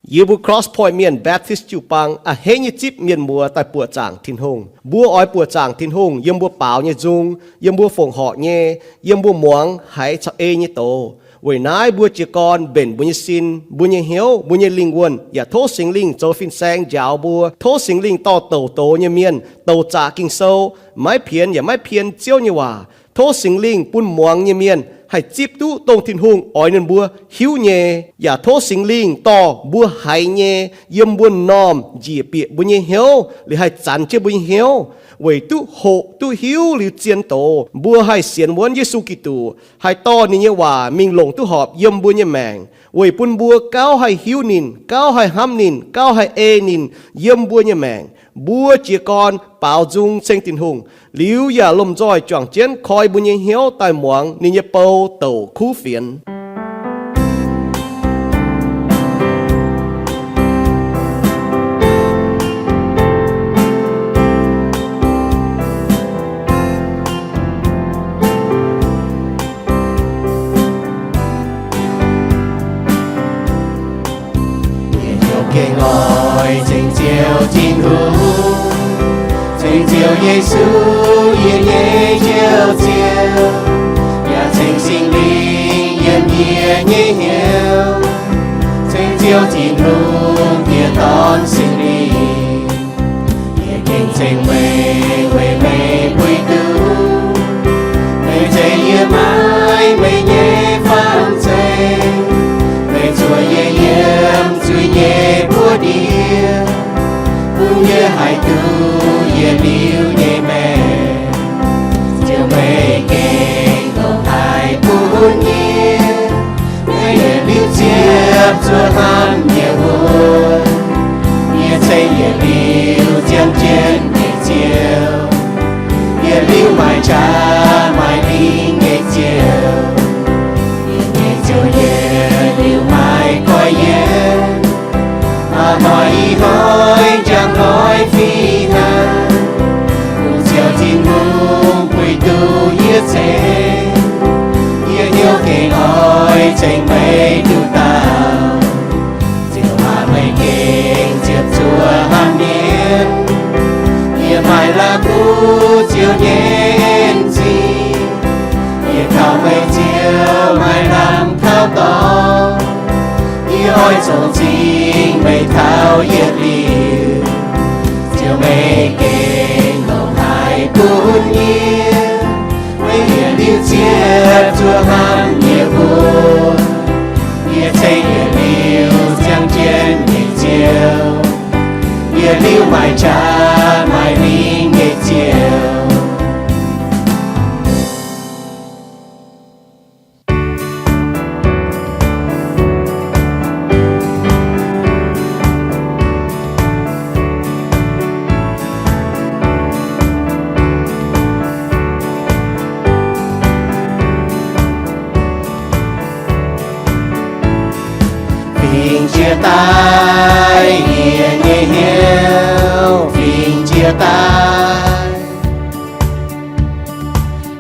Yie mbuo Cross Point Mienh Baptist jiu-baang a'hneiv nyei zipv mienh muoz daaih buoqc zaangc Tin-Hungh. Mbuo oix buoqc zaangc Tin-Hungh yiem mbuo baaux nyei nzung, yiem mbuo fongc horc nyei, yiem mbuo muangx haiz caux ei nyei doz. Weic naaiv mbuo jiez gorn mbenc mbuo nyei sin, mbuo nyei hnyouv, mbuo nyei lingh wuonh, yaac tov Singx Lingh zoux fin-saeng njaaux mbuo. Tov Singx Lingh dorh douc doz nyei mienh, douc zaqc Ging-Sou, maiv pienx yaac maiv pien Ziouv nyei waac. Tov Singx Lingh bun muangx nyei mienh haih zipv duqv dongh Tin-Hungh oix ninh mbuo hiuv nyei, yaac tov Singx Lingh dorh mbuo haiz nyei yiem mbuo m'normh njiec bieqc mbuo nyei hnyouv, liuz haih zanx jienv mbuo nyei hnyouv, weic duqv hoqc duqv hiuv liuz zien doz, mbuo haih sienx wuonv Yesu Giduc, haih dorh ninh nyei waac mingh longc duqv horpc yiem mbuo nyei maengc, weic bun mbuo gauh haih hiuv ninh, gauh haih hnamv ninh, gauh haih ei ninh yiem mbuo nyei maengc. Mbuo jiez gorn baaux nzung ceng Tin-Hungh, liuz yaac lomh nzoih juangc jienv koi mbuo nyei hnyouv daaih muangx ninh nyei bou douc kuv fienx. Yie hnyouv gengh oix ceng Ziouv Tin-Hungh, ceng Ziouv Yesu, yie nyei Njoux Ziouv, yaac ceng Singx Lingh yiem yie nyei hnyouv, ceng Ziouv Tin-Hungh, Diex, Dorn, Singx Lingh. Yie gengh ceng meih weic meih puix duqv. Meih zeiz yie maiv meih nyei fam zeiv. Meih zuoqc yie yiem zuiz nyei buoz-ndiev, bun yie haih duqv yietc liuz nyei maengc. Ziouc meih gengh longc haic bun yie. Meih yietc liuz ziepc zuoqc hnamv yie wuov, yie ceng yietc liuz ziangh jienv nyei Ziouv, yietc liuz maaih qaqv maaih lingh nyei Ziouv. Yie nyei Ziouv yietc liuz maaih goiv yiem, hnoi ih hnoi njang hnoi fih hnangv. Kungx Ziouv Tin-Hungh puix duqv yie ceng, yie hnyouv gengh oix ceng meih nduqc dauh. Ziouv aac, meih gengh ziepc zuoqc hnamv mienh. Yie maaih la'kuqv Ziouv nyei en-zingh. Yie kaux meih Ziouv maaih lamh kaux dorngx. Yie oix zoux zingh meih taux yietc liuz. Ziouv meih gengh longc haic bun yie. Meih yietc liuz ziepc zuoqc hnamv yie wuov, yie ceng yietc liuz ziangh jienv nyei Ziouv, yietc liuz maaih qaqv maaih lingh nyei Ziouv. Fingx jiex daaih yie nyei hnyouv, fingx jiex daaih.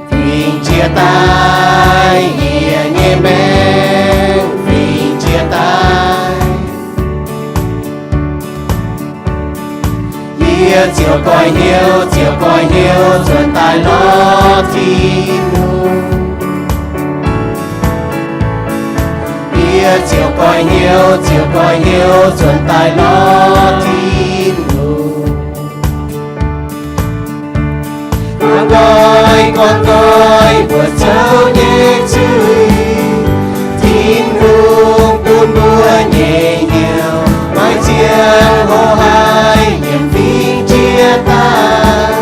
Fingx jiex daaih yie nyei maengc, fingx jiex daaih. Yie ziouc goiv hnyouv, ziouc goiv hnyouv nzuonx daaih lorz Tin-Hungh. Yie ziouc goiv hnyouv, ziouc goiv hnyouv nzuonx daaih lorz Tin-Hungh. Gorngv nqoi, gorngv nqoi mbuox Ziouv nyei zuiz. Tin-Hungh bun mbuo nyei hnyouv maiv ziangh hoc haih nyiemc fingx jiex daaih,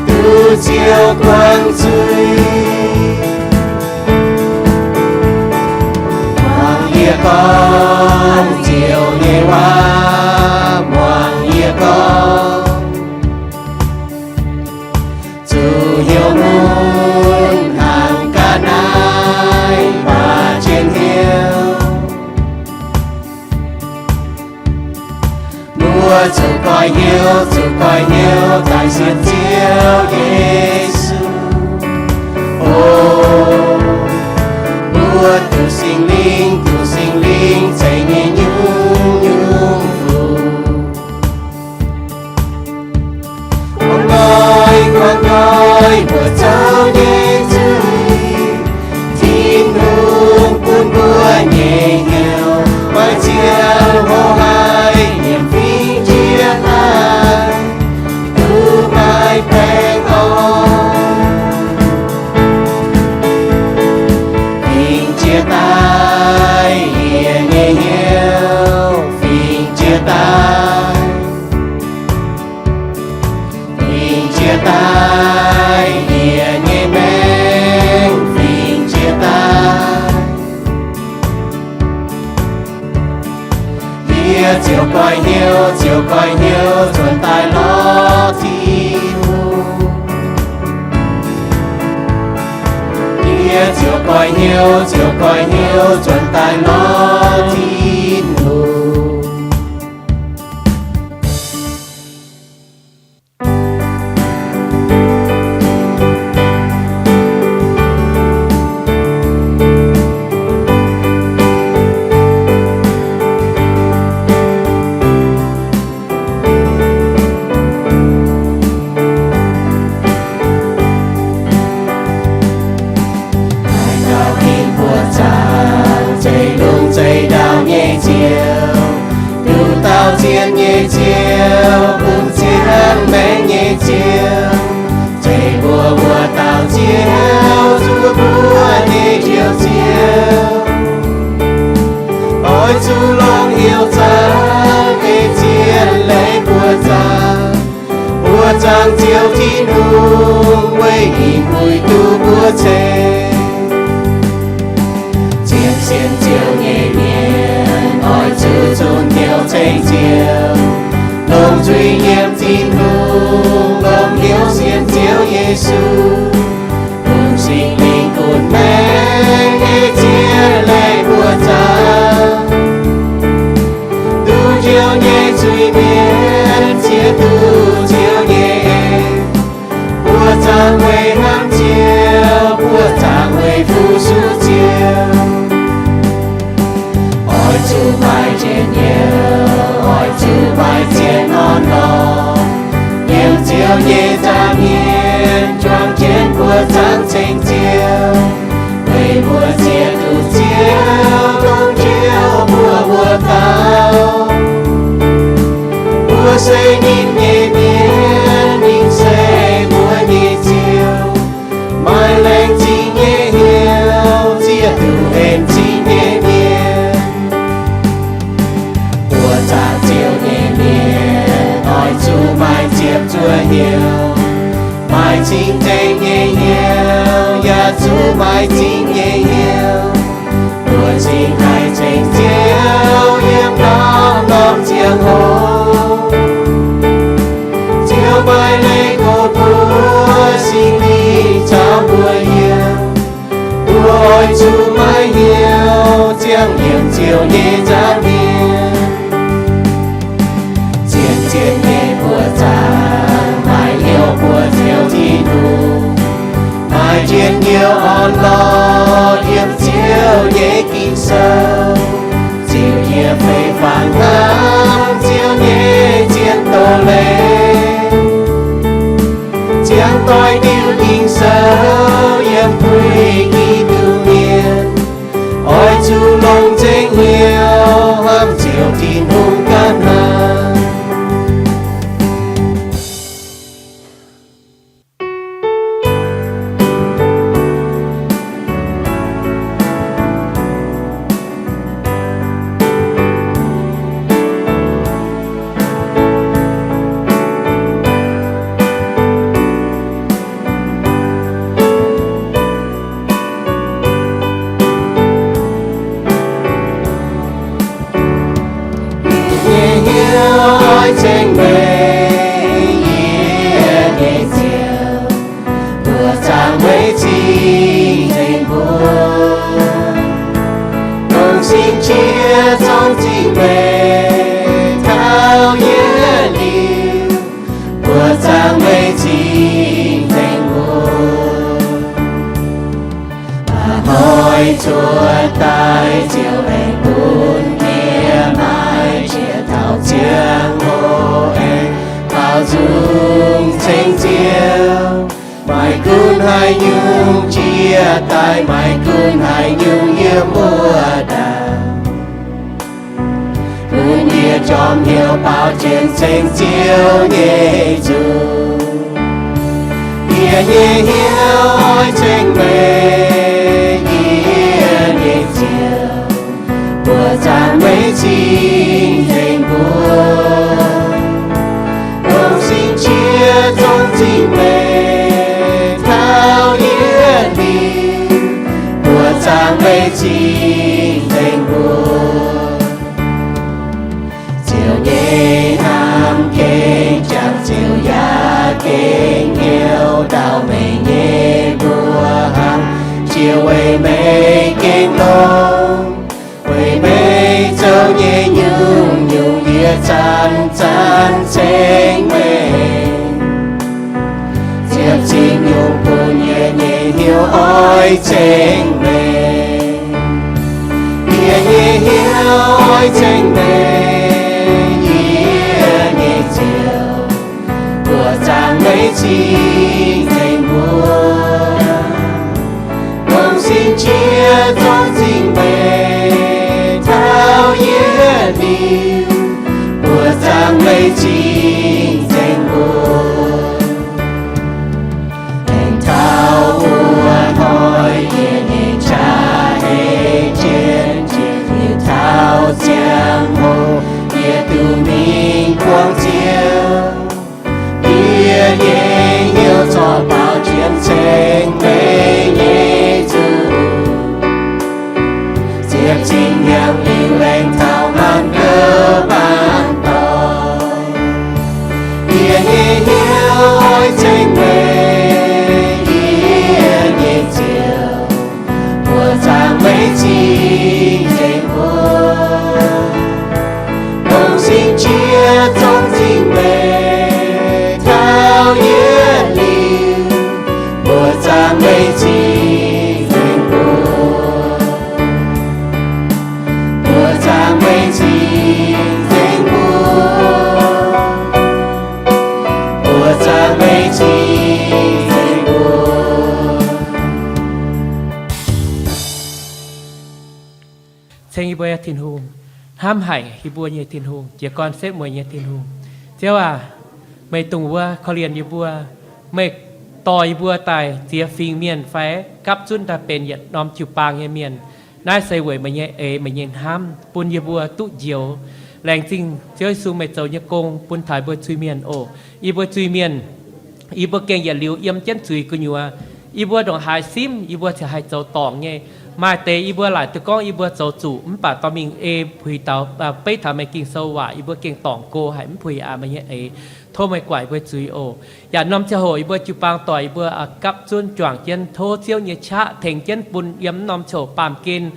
duqv Ziouv guangc zuiz. Muangx yie gorngv Ziouv nyei waac, muangx yie gorngv. Zuqc hnyouv mun hnaangx ga'naaiv baac jienv hnyouv. Mbuo zuqc goiv hnyouv, zuqc goiv hnyouv daaih sienx Ziouv Yesu. O, mbuo duqv Singx Lingh, duqv Singx Lingh ceix nyei nyungc-nyungc. Yie ziouc goiv hnyouv, ziouc goiv hnyouv, zuotc daaih lorz Tin-Hungh. Yie ziouc goiv hnyouv, ziouc goiv hnyouv, zuotc daaih lorz Tin-Hungh. Haaix dauh ginv buoqc zaangc, zeiz longx zeiz ndaauv nyei Ziouv, nduqc dauh zien nyei Ziouv, bun ziangh maengc nyei Ziouv, zeiz mbuo wuov dauh Ziouv, zuov mbuo nyei Njoux Ziouv. Oix zuqc longc hnyouv zaangc, ei zien leiz buoqc zaangc, buoqc zaangc Ziouv Tin-Hungh, weic ninh puix duqv mbuo ceng. Zien sienx Ziouv nyei mienh oix zuqc zunh hnyouv ceng Ziouv, longc zuiz nyiemc Tin-Hungh, longc hnyouv sienx Ziouv Yesu, bun Singx Lingh gunv maengc ei zien leiz buoqc zaangc. Nduqc Ziouv nyei zuiz-mienh ziex duqv Ziouv nyei en, buoqc zaangc weic hnamv Ziouv, buoqc zaangc weic fu-sux Ziouv. Oix zuqc maaih njien-youh, oix zuqc maaih zien orn-lorqc, yiem Ziouv nyei nza'hmien juangc jienv buoqc zaangc ceng Ziouv. Weic mbuo ziex duqv Ziouv longc Ziouv mbuo wuov dauh. Mbuo se ninh nyei mienh, ninh se mbuo nyei Ziouv. Maaih laengz zingh nyei hnyouv, ziex duqv en zingh nyei mienh. Buoqc zaangc Ziouv nyei mienh oix zuqc maaih ziepc zuoqv hnyouv, maaih cing-nzengc nyei hnyouv, yaac zuqc maaih zingh nyei hnyouv. Buoqc zingh haih ceng Ziouv yiem norm-norm ziangh hoc. Ziouv maaih leiz goux mbuo, Singx Lingh caux mbuo yiem. Mbuo oix zuqc maaih hnyouv ziangh yiem Ziouv nyei nza'hmien. Zien-zien nyei buoqc zaangc maaih hnyouv mbuox Ziouv Tin-Hungh, maaih njien-youh orn-lorqc yiem Ziouv nyei Ging-Sou. Ziouv nyei fei-fangx hnangv Ziouv nyei zien doz-leiz, ziangh doix diuh Ging-Sou yiem puix Giduc mienh. Oix zuqc longc nzengc hnyouv hnamv Ziouv Tin-Hungh ganh hnangv. Yie nyei hnyouv oix ceng meih, yie nyei Ziouv, buoqc zaangc meih cing-nzengc mbuo. Dongh sing qiex zorng zingh meih taux yietc liuz, buoqc zaangc meih cing-nzengc mbuo. Aa hnoi cuotv daaih, Ziouv aengx bun yie maaih qiex taux ziangh hoc aengx taux nzung ceng Ziouv. Maaih gunv haaix nyungc jiex daaih, maaih gunv haaix nyungc yiem wuov ndaangc, bun yie jorm hnyouv baaux jienv ceng Ziouv nyei nzung. Yie nyei hnyouv oix ceng meih, yie nyei Ziouv, buoqc zaangc meih cing-nzengc mbuo. Dongh sing qiex zorng zingh meih taux yietc liuz, buoqc zaangc meih cing-nzengc mbuo. Zanc-zanc ceng meih, ziepc zingh nyungc bun yie nyei hnyouv oix ceng meih. Yie nyei hnyouv oix ceng meih, yie nyei Ziouv, buoqc zaangc meih cing-nzengc mbuo. Longc sin-jiex zong-zingh meih taux yietc liuz, buoqc zaangc meih cing-nzengc mbuo. Aengx taux wuov hnoi yie nyei qaqv hei jienv, yie taux ziangh hoc yie duqv mingh buangh Ziouv. Yie nyei hnyouv corc baaux jienv ceng meih nyei zuqc. Ziepc zingh hnyangx liuz aengx taux maanc gouv maanc dorngx, yie nyei hnyouv oix ceng meih, yie nyei Ziouv, buoqc zaangc meih cing-nzengc mbuo. Longc sin-jiex zong-zingh meih taux yietc liuz, buoqc zaangc meih cing-nzengc mbuo. Buoqc zaangc meih cing-nzengc mbuo. Buoqc zaangc meih cing-nzengc mbuo. Ceng yie mbuo Tin-Hungh, hnamv haic yie mbuo nyei Tin-Hungh, jiez gorn setv mueiz nyei Tin-Hungh. Ziouv aac, meih dongh wuov korv-lienh yie mbuo. Meih dorh yie mbuo daaih ziex fingx mienh fai gapv zunv daaih benx yietc norm jiu-baang nyei mienh. Naaiv se weic meih nyei eix, meih nyei hnamv bun yie mbuo duqv njoux. Laengz zingh Ziouv Yesu meih zoux nyei gong bun taux yie mbuo zuiz-mienh oc. Yie mbuo zuiz-mienh, yie mbuo gengh yietc liuz yiem jienv zuiz gu'nyuoz. Yie mbuo ndongc haaix simv, yie mbuo ziouc haih zoux dorngc nyei. Maaih deix yie mbuo laaic duqv gorngv yie mbuo zoux zuqc, mv baac dorh mingh ei puix daux, beiv taux meih Ging-Sou waac, yie mbuo gengh dorngc go haic, mv puix aqc meih nyei eix. Tov meih guaix yie mbuo zuiz oc. Yaac norm ziangh hoc yie mbuo jiu-baang doic, yie mbuo gapv zunv juangc jienv, tov Ziouv nyei qaqv tengx jienv bun yiem norm ziangh hoc baamh gen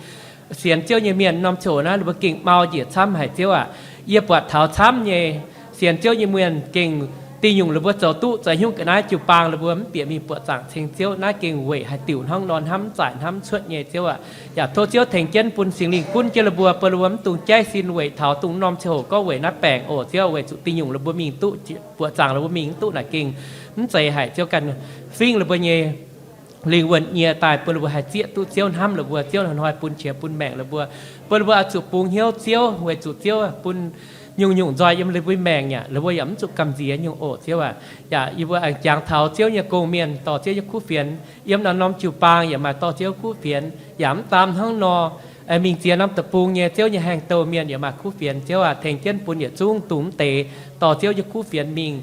sienx Ziouv nyei mienh. Norm ziangh hoc naaiv ninh mbuo gengh mau njiec camv haic, Ziouv aac. Yie buatc taux camv nyei, sienx Ziouv nyei mienh gengh, diuh nyungc ninh mbuo zoux duqv za'nyungc ga'naaiv jiu-baang ninh mbuo mv bieqc mingh buoqc zaangc ceng Ziouv. Naaiv gengh weic haih diuc hnangv nor, hnamv mv zaic, hnamv cuotv nyei, Ziouv aac. Yaac tov Ziouv tengx jienv bun Singx Lingh gunv jienv ninh mbuo, bun ninh mbuo mv dungx jaiv sin weic taux dongh norm ziangh hoc gorngv weic naaiv baengc oc, Ziouv, weic zuqc diuh nyungc ninh mbuo mingh duqv buoqc zaangc, ninh mbuo mingh mv duqv naaic gengh mv zeiz haic, Ziouv ganh fingv ninh mbuo nyei lingh wuonh nyie daaih, bun ninh mbuo haih zieqv duqv Ziouv hnamv ninh mbuo, Ziouv hnoi-hnoi bun qiex bun maengc ninh mbuo, bun ninh mbuo oix zuqc bungx hnyouv Ziouv, weic zuqc Ziouv bun nyungc-nyungc nzoih yiem ninh mbuo maengc aqv, ninh mbuo yaac mv zuqc gamh nziex nyungc oc, Ziouv aac. Yaac yie mbuo aengx jangx taux Ziouv nyei gong-mienh, dorh Ziouv nyei kuv fienx. Yiem naaiv norm jiu-baang yaac maaih dorh Ziouv kuv fienx. Yaac mv daam hnangv nor, mingh ziex norm deic-bung nyei Ziouv nyei haaix douh mienh yaac maaih kuv fienx, Ziouv aac. Tengx jienv bun yietc zungv dongh mv deix dorh Ziouv nyei kuv fienx mingh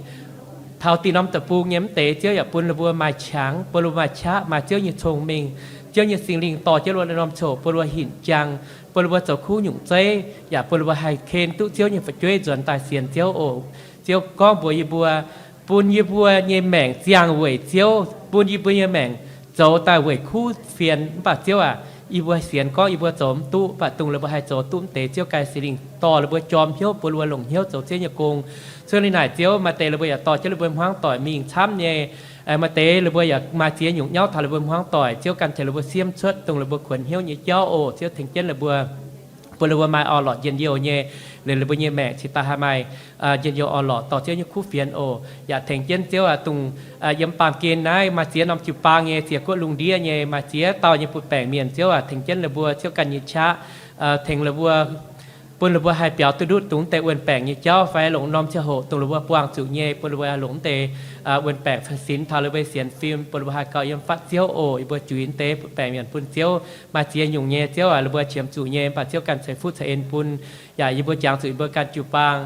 taux dinh norm deic-bung nyei mv deix, Ziouv yaac bun ninh mbuo maaih qangx, bun ninh mbuo maaih qaqv, maaih Ziouv nyei cong-mengh, Ziouv nyei Singx Lingh dorh jienv ninh mbuo norm ziangh hoc, bun ninh mbuo hinc jangx, bun ninh mbuo zoux kuv nyungc zeiv, yaac bun ninh mbuo haih ken duqv Ziouv nyei fu'jueiv nzuonx daaih sienx Ziouv oc. Ziouv gorngv mbuox yie mbuo, bun yie mbuo nyei maengc ziangh weic Ziouv, bun yie mbuo nyei maengc zoux daaih weic kuv fienx. Mv baac Ziouv aac, yie mbuo sienx gorngv yie mbuo zoux mv duqv, mv baac dongh ninh mbuo haih zoux duqv mv deix, Ziouv ganh Singx Lingh dorh ninh mbuo jorm hnyouv, bun ninh mbuo longc hnyouv zoux Ziouv nyei gong. Cuotv liuz naaic, Ziouv, maaih deix ninh mbuo yaac dorh jienv ninh mbuo hmuangv doic mingh camv nyei. Maaih deix ninh mbuo yaac maaih ziex nyungc nyauv taux ninh mbuo hmuangv doic, Ziouv ganh tengx ninh mbuo siemv cuotv dongh ninh mbuo kuonx hnyouv nyei jauv oc. Ziouv tengx jienv ninh mbuo, bun ninh mbuo maaih orn-lorqc njien-youh nyei, liuz ninh mbuo nyei maengc cingx daaih haih maaih njien-youh orn-lorqc dorh Ziouv nyei kuv fienx oc. Yaac tengx jienv Ziouv aac, dongh yiem baamh gen naaiv maaih ziex norm jiu-baang nyei, ziex guoqv lungh ndiev nyei, maaih ziex dauh nyei bun baengc mienh, Ziouv aac, tengx jienv ninh mbuo, Ziouv ganh nyei qaqv tengx ninh mbuo, bun ninh mbuo haih biaux duqv ndutv dongh mv deix wuonh baengc nyei jauv fai longc norm ziangh hoc dongh ninh mbuo buangh zuqc nyei, bun ninh mbuo longc mv deix wuonh baengc fai sinx taux ninh mbuo sienx fim, bun ninh mbuo haih gauh yiem fatv Ziouv oc. Yie mbuo juix mv deix bun baengc mienh bun Ziouv, maaih ziex nyungc nyei, Ziouv aac, ninh mbuo qiemx zuqc nyei, mv baac Ziouv ganh ceix fuqv ceix en bun. Yaac yie mbuo jangx zuqc yie mbuo ganh jiu-baang,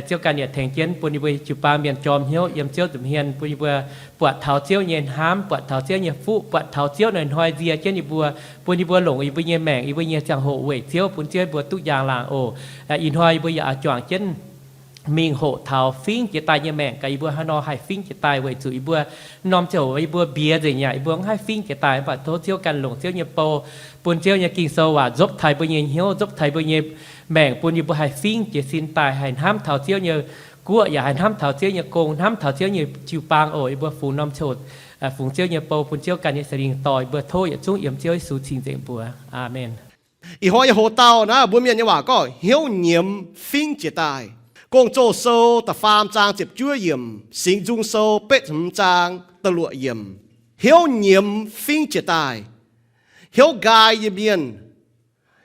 Ziouv ganh yaac tengx jienv bun yie mbuo jiu-baang mienh jorm hnyouv yiem Ziouv nza'hmien, bun yie mbuo buatc taux Ziouv nyei hnamv, buatc taux Ziouv nyei fuqv, buatc taux Ziouv hnoi-hnoi nzie jienv yie mbuo, bun yie mbuo longc yie mbuo nyei maengc, yie mbuo nyei ziangh hoc weic Ziouv, bun Ziouv yie mbuo duqv njang-laangc oc. Ih hnoi yie mbuo yaac a'juangc jienv mingh hoqc taux fingv jiex daaih nyei maengc, gaax yie mbuo haaix nor haih fingv jiex daaih weic zuqc yie mbuo norm ziangh hoc yie mbuo mbiex nzengc yaac yie mbuo mv haih fingv jiex daaih. Mv baac tov Ziouv ganh longc Ziouv nyei bou, bun Ziouv nyei Ging-Sou waac nzopv taux yie mbuo nyei hnyouv, nzopv taux yie mbuo nyei Maengc bun yie mbuo haih fingv jiez sin daaih, haih hnamv taux Ziouv nyei guoqv, yaac haih hnamv taux Ziouv nyei gong, hnamv taux Ziouv nyei jiu-baang oc. Yie mbuo fungx norm coc, fungx Ziouv nyei bou, bun Ziouv ganh nyei Singx Lingh dorh yie mbuo tov yietc zungv yiem Ziouv Yesu cing nzengc mbuox. Aamen. Ih hnoi nyei hoc-dauh naaiv mbuo Mienh nyei waac gorngv hnyouv nyiemz fingv jiez daaih. Gong-Zoh sou da'faam zaang ziepc juov yiemc, Singx Nzung sou betv hmz zaang da'luoqc yiemc. Hnyouv nyiemz fingv jiez daaih. Hnyouv nqaai nyei mienh,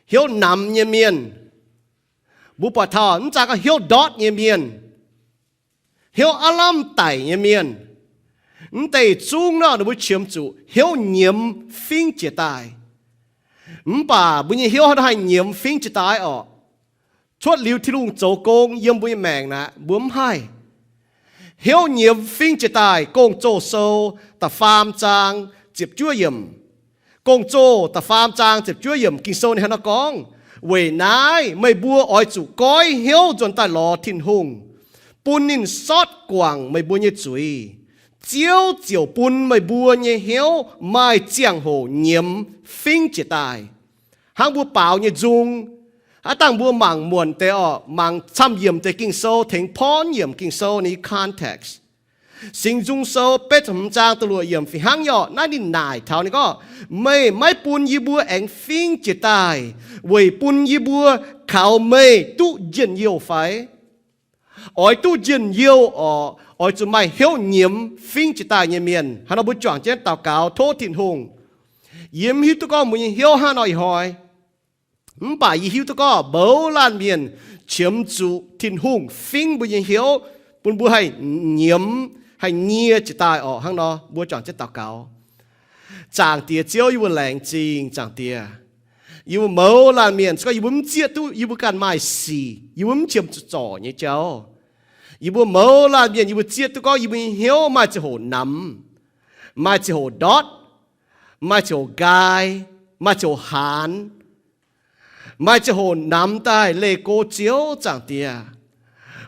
hnyouv namx nyei mienh, mbuo buatc taux mv zaah gorngv hnyouv ndortv nyei mienh, hnyouv aav lamh daic nyei mienh, mv deix zungv nor ninh mbuo qiemx zuqc hnyouv nyiemz fingv jiez daaih. Mv baac mbuo nyei hnyouv haaix nor haih nyiemz fingv jiez daaih orqc? Cuotv liuz Tin-Hungh zoux gong yiem mbuo nyei maengc naaic, mbuo mv haih. Hnyouv nyiemz fingv jiez daaih, Gong-Zoh sou da'faam zaang ziepc juov yiemc. Gong-Zoh da'faam zaang ziepc juov yiemc Ging-Sou ninh hnangv naaiv nor gorngv, Weic naaiv meih mbuo oix zuqc goiv hnyouv nzuonx daaih lorz Tin-Hungh, bun ninh sortv guangc meih mbuo nyei zuiz. Ziouv ziouc bun meih mbuo nyei hnyouv maaih ziangh hoc nyiemz fingv jiez daaih. Hnangv mbuo baaux nyei nzung, aav dangh mbuo mangc muonc deix orqc, mangc camv-yiemc deix Ging-Sou, tengx porv yiemc Ging-Sou nyei context. Singx Nzung Sou betv hmz zaang da'luoqc yiemc fih hnangv nyei orqc, naaiv ninh naaic taux ninh gorngv, Meih maiv bun yie mbuo aengx fingv jiez daaih weic bun yie mbuo kaux meih duqv njien-youh fai? Oix duqv njien-youh orqc, oix zuqc maaih hnyouv nyiemz fingv jiez daaih nyei mienh. Hnangv nor mbuo juangc jienv daux gaux tov Tin-Hungh. Yie mv hiuv duqv gorngv mbuo nyei hnyouv hnangv nor ih hnoi. Mv baac yie hiuv duqv gorngv mouz laanh mienh qiemx zuqc Tin-Hungh fingv mbuo nyei hnyouv, bun mbuo haih nyiemz, haih nyie jiez daaih orqc. Hnangv nor mbuo juangc jienv daux gaux. Zaangc Diex Ziouv, yie mbuo laengz zingh Zaangc Diex. Yie mbuo mouz laanh mienh se gorngv yie mbuo mv zieqv duqv yie mbuo ganh maaih sic, yie mbuo mv qiemx zuqc zorc nyei jauv. Yie mbuo mouz laanh mienh yie mbuo zieqv duqv gorngv yie mbuo nyei hnyouv maaih ziangh hoc namx, maaih ziangh hoc ndortv, maaih ziangh hoc nqaai, maaih ziangh hoc haanz, maaih ziangh hoc namx daaih leih go Ziouv Zaangc Diex.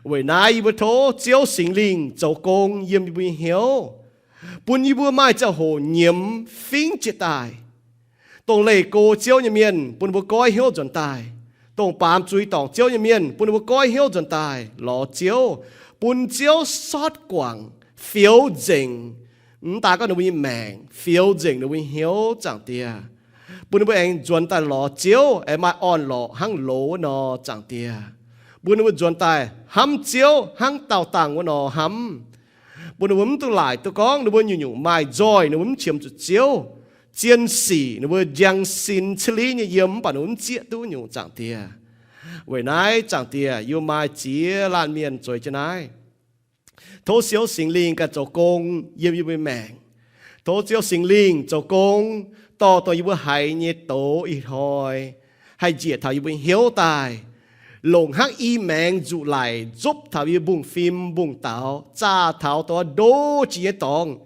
Weic naaiv yie mbuo tov Ziouv Singx Lingh zoux gong yiem yie mbuo nyei hnyouv, bun yie mbuo maaih ziangh hoc nyiemz fingv jiez daaih. Dongh leih go Ziouv nyei mienh bun ninh mbuo goiv hnyouv nzuonx daaih. Dongh baamz zuiz dorngc Ziouv nyei mienh bun ninh mbuo goiv hnyouv nzuonx daaih lorz Ziouv, bun Ziouv sortv guangc, fioux nzengc, mv daan gorngv ninh mbuo nyei maengc, fioux nzengc ninh mbuo nyei hnyouv Zaangc Diex, bun ninh mbuo aengx nzuonx daaih lorz Ziouv aengx maaih orn-lorqc hnangv loz wuov nor Zaangc Diex, bun ninh mbuo nzuonx daaih hnamv Ziouv hnangv daauh dangh wuov nor hnamv, bun ninh mbuo mv dungx laaic duqv gorngv ninh mbuo nyungc-nyungc maaih nzoih ninh mbuo mv qiemx zuqc Ziouv, zien sic ninh mbuo njang sin ciev liv nyei yiem mv baac ninh mbuo mv zieqv duqv nyungc Zaangc Diex. Weic naaiv Zaangc Diex, yie maaih ziex laanh mienh zueiz jienv naaiv. Tov Ziouv Singx Lingh ganh zoux gong yiem yie mbuo maengc. Tov Ziouv Singx Lingh zoux gong dorh dongh yie mbuo haiz nyei doz ih hnoi haih njiec taux yie mbuo hnyouv daaih, longc hnangv i maengx nzuqc laic nzopv taux yie mbungv-fim mbungv-daux, zaah taux dongh ndo jiex nyei dorngx.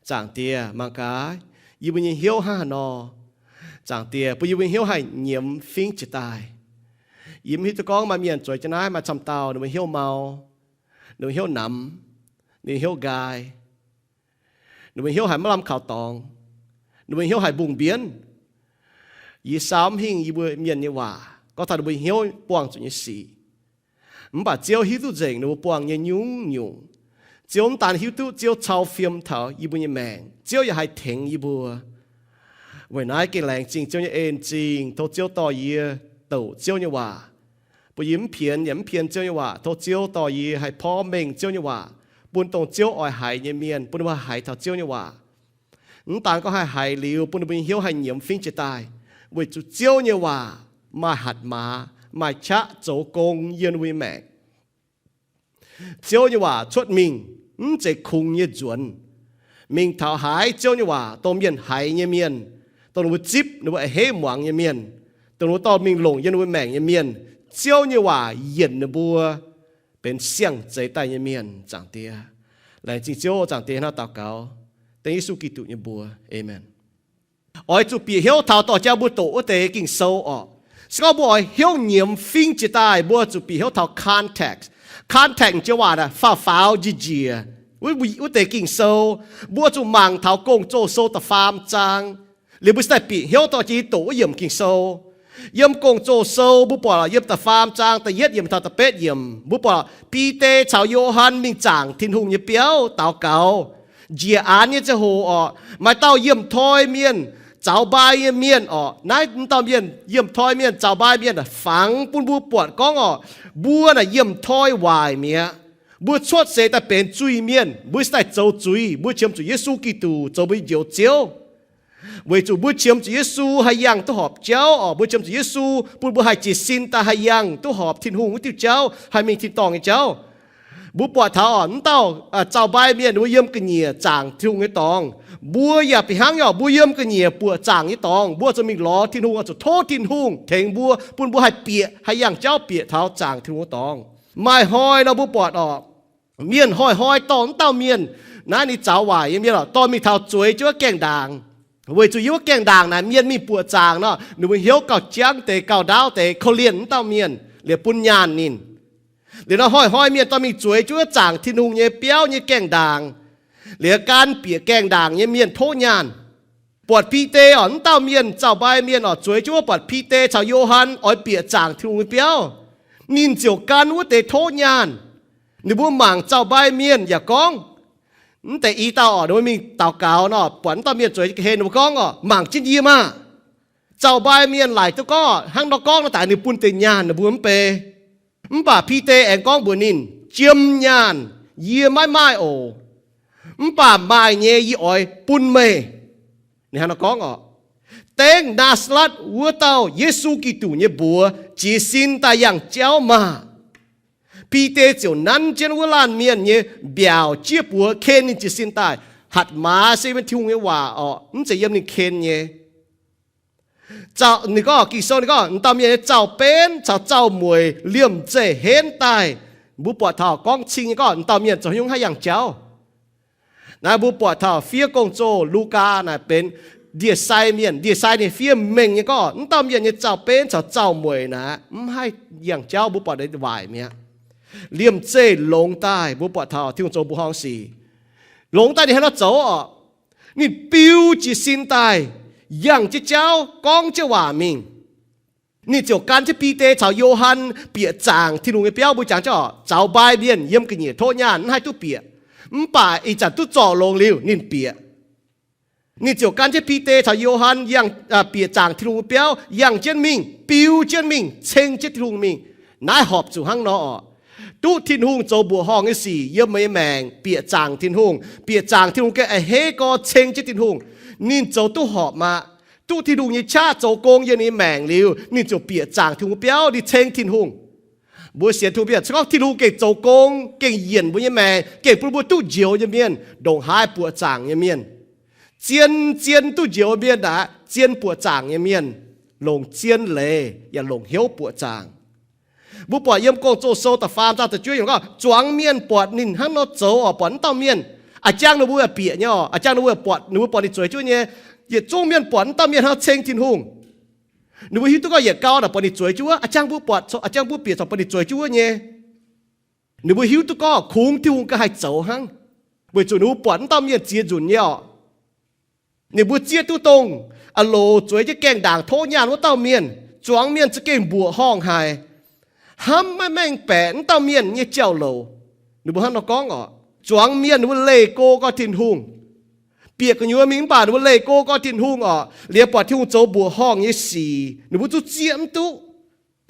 Zaangc Diex, mangc gaax yie mbuo nyei hnyouv hnangv haaix nor. Zaangc Diex, bun yie mbuo hnyouv haih nyiemz fingv jiez daaih. Yie mv hiuv duqv gorngv maaih mienh zueiz jienv naaiv maaih camv dauh ninh mbuo hnyouv mau, ninh mbuo hnyouv namx, ninh mbuo hnyouv nqaai, ninh mbuo hnyouv haiz maiv lamh kaux dorngx, ninh mbuo hnyouv haiz mbungh mbienv. Yie saau mv hingh yie mbuo mienh nyei waac gorngv taux ninh mbuo hnyouv buangh zuqc nyei sic. Mv baac Ziouv hiuv duqv nzengc ninh mbuo buangh nyei nyungc-nyungc. Ziouv mv daan hiuv duqv, Ziouv cau fiem taux yie mbuo nyei maengc. Ziouv yaac haih tengx yie mbuo. Weic naaiv gengh laengz zingh Ziouv nyei en zingh, tov Ziouv dorh yie doqc Ziouv nyei waac. Bun yie mv pienx yaac mv pien Ziouv nyei waac. Tov Ziouv dorh yie haih porv mengh Ziouv nyei waac, bun dongh Ziouv oix haiz nyei mienh, bun ninh mbuo haiz taux Ziouv nyei waac. Mv daan gorngv haih haiz liuz bun ninh mbuo nyei hnyouv haih nyiemz fingv jiez daaih, weic zuqc Ziouv nyei waac maaih hatc maaz, maaih qaqv zoux gong yiem ninh mbuo nyei maengc. Ziouv nyei waac cuotv mingh mv zeiz kungx nyei nzuonx. Mingh taux haaix Ziouv nyei waac dongh mienh haiz nyei mienh, dongh ninh mbuo zipv, ninh mbuo a'hneiv muangx nyei mienh, dongh ninh mbuo dorh mingh longc yiem ninh mbuo maengc nyei mienh, Ziouv nyei waac yienc ninh mbuo benx siang-zeix daaih nyei mienh, Zaangc Diex. Laengz zingh Ziouv. Zaangc Diex, hnangv naaiv daux gaux dengv Yesu Giduc nyei mbuox. Aamen. Oix zuqc bieqc hnyouv taux dorh jauv mbuo doqc wuov deix Ging-Sou orqc. Se gorngv mbuo oix hnyouv nyiemz fingv jiez daaih, mbuo zuqc bieqc hnyouv taux context. Context jiex waac naaic faaux-faaux njiec-njiec wuov deix Ging-Sou. Mbuo zuqc mangc taux Gong-Zoh sou da'faam zaang, liuz mbuo cingx daaih bieqc hnyouv dorh jiex doqc wuov yiemc Ging-Sou. Yiem Gong-Zoh Sou mbuo buatc yiem da'faam zaang da'yietv yiemc taux da'betv yiemc, mbuo buatc Bide caux Yo^han mingh zaangc Tin-Hungh nyei biauv daux gaux. Njiec aanx nyei ziangh hoc orqc, maaih dauh yiemh toi mienh, zaux mbai nyei mienh orqc. Naaiv dauh mienh, yiemh toi mienh, zaux mbai mienh fangx bun mbuo buatc gorngv orqc, mbuo naaic yiemh toi waaic mi'aqv. Mbuo cuotv seix daaih benx zuiz-mienh, mbuo se daaih zoux zuiz, mbuo qiemx zuqc Yesu Giduc zoux mbuo nyei Njoux Ziouv. Weic zuqc mbuo qiemx zuqc Yesu haih yangh duqv horpc jauv orqc, mbuo qiemx zuqc Yesu bun mbuo haih jiez sin daaih haih yangh duqv horpc Tin-Hungh wuov diuh jauv, haih mingh tin-dorngh nyei jauv. Mbuo buatc taux orqc, m'dauh zaux mbai mienh ninh mbuo yiem ga'nyiec zaangc Tin-Hungh nyei dorngx. Mbuo yaac bieqc hnangv nyei orqc, mbuo yiem ga'nyiec buoqc zaangc nyei dorngx, mbuo zuqc mingh lorz Tin-Hungh, oix zuqc tov Tin-Hungh tengx mbuo, bun mbuo haih bieqc, haih yangh jauv bieqc taux zaangc Tin-Hungh nyei dorngx. Maaih hnoi nor mbuo buatc orqc, mienh hnoi-hnoi dorh m'dauh mienh, naaiv ninh zaux waaic nyei mienh orqc, dorh mingh taux zueiz jienv wuov gaengh ndaangc. Weic zuqc yiem wuov gaengh ndaangc naaic mienh mingh buoqc zaangc nor, ninh mbuo hnyouv gauh jangv deix, gauh ndaauv deix, korv-lienh m'dauh mienh liuz bun nyaanh ninh. Liuz nor hnoi-hnoi mienh dorh mingh zueiz jienv wuov zaangc Tin-Hungh nyei biauv nyei gaengh ndaangc. Liuz gan bieqc gaengh ndaangc nyei mienh tov nyaanh. Buatc Bide orqc, m'dauh mienh zaux mbai mienh orqc, zueiz jienv wuov buatc Bide caux Yo^han oix bieqc zaangc Tin-Hungh nyei biauv, ninh ziouc gan wuov deix tov nyaanh. Ninh mbuo mangc zaux mbai mienh yaac gorngv, mv deix i dauh orqc, ninh mbuo mingh daux gaux nor, buatc m'dauh mienh zueiz ga'hlen, ninh mbuo gorngv orqc, mangc jienv yie maah! Zaux mbai mienh laaic duqv gorngv hnangv nor gorngv nor daaih ninh bun deix nyaanh ninh mbuo mv bei. Mv baac Bide aengx gorngv mbuox ninh, jiem nyaanh yie maiv maaih oc. Mv baac maaih nyei yie oix bun meih. Ninh hnangv nor gorngv orqc, dengv Naa^saa^letv wuov dauh Yesu Giduc nyei mbuox jiez sin daaih yangh jauv maah! Bide ziouc nanv jienv wuov laanh mienh nyei mbiaauc jieqv buoz ken ninh jiez sin daaih. Hatc maaz se yiem Tin-Hungh nyei waac orqc, mv zeiz yiem ninh ken nyei. Ninh gorngv, Ging-Sou ninh gorngv, m'dauh mienh nyei zaux-benv caux zaux-mueic liemh zeih henv daaih. Mbuo buatc taux gorngv cing nyei gorngv m'dauh mienh zoux haaix nyungc haih yangh jauv. Naaiv mbuo buatc taux fiev Gong-Zoh Lugaa naaic benx ndie-sai mienh, ndie-sai ninh fiev mengh nyei gorngv m'dauh mienh nyei zaux-benv caux zaux-mueic naaic mv haih yangh jauv, mbuo buatc waaic mi'aqv. Liemh zeih longx daaih mbuo buatc taux Tin-Hungh zoux mbuoqc horngh sic. Longx daaih ninh haaix nor zoux orqc? Ninh biu jiez sin daaih, yangh jienv jauv, gorngv jienv waac mingh. Ninh ziouc gan jienv Bide caux Yo^han bieqc zaangc Tin-Hungh nyei biauv. Mbuo jangx jienv orqc, zaux mbai mienh yiem ga'nyiec tov nyaanh mv haih duqv bieqc. Mv baac ih zanc duqv zorc longx liuz ninh bieqc. Ninh ziouc gan jienv Bide caux Yo^han yangh, bieqc zaangc Tin-Hungh nyei biauv, yangh jienv mingh, biu jienv mingh, ceng jienv Tin-Hungh mingh. Naaiv horpc zuqc hnangv nor orqc. Duqv Tin-Hungh zoux mbuoqc horngh nyei sic yiem meih nyei maengc, bieqc zaangc Tin-Hungh, bieqc zaangc Tin-Hungh gengh a'hneiv gorx ceng jienv Tin-Hungh, ninh zoux duqv horpc maah! Duqv Tin-Hungh nyei qaqv zoux gong yiem ninh nyei maengc liuz, ninh ziouc bieqc zaangc Tin-Hungh biauv, ninh ceng Tin-Hungh. Mbuo sienx Tin-Hungh mienh, se gorngv Tin-Hungh gengh zoux gong, gengh yienc mbuo nyei maengc, gengh bun mbuo duqv njoux nyei mienh, ndongc haaix buoqc zaangc nyei mienh, zien zien duqv njoux mienh aqv, zien buoqc zaangc nyei mienh, longc zien leiz yaac longc hnyouv buoqc zaangc. Mbuo buatc yiem Gong-Zoh Sou da'faam zaang da'juov yiemc gorngv, zuangx mienh buatc ninh hnangv nor zoux orqc, buatc wuov dauh mienh, a'jang ninh mbuo bieqc nyei orqc, a'jang ninh mbuo buatc, ninh mbuo buatc ninh zueiz jienv nyei, yietc zungv mienh buatc wuov dauh mienh hnangv ceng Tin-Hungh. Ninh mbuo hiuv duqv gorngv yietc gau naaic buatc ninh zueiz jienv wuov, a'jang mbuo buatc, a'jang mbuo bieqc corc buatc ninh zueiz jienv wuov nyei. Ninh mbuo hiuv duqv gorngv kungx Tin-Hungh ganh haih zoux hnangv, weic zuqc ninh mbuo buatc wuov dauh mienh ziex nzunc nyei orqc. Ninh mbuo zieqv duqv dongh a'loc zueiz jienv gaengh ndaangc tov nyaanh wuov dauh mienh. Zuangx mienh za'gengh mbuoqc horngh haic, hnamv maiv mengh baeqc wuov dauh mienh nyei jauv-louc. Ninh mbuo hnangv nor gorngv orqc, zuangx mienh ninh mbuo leih go gorx Tin-Hungh. Bieqc gu'nyuoz mingh mv baac ninh mbuo leih go gorx Tin-Hungh orqc, liuz buatc Tin-Hungh zoux mbuoqc horngh nyei sic, ninh mbuo zungv zieqv mv duqv.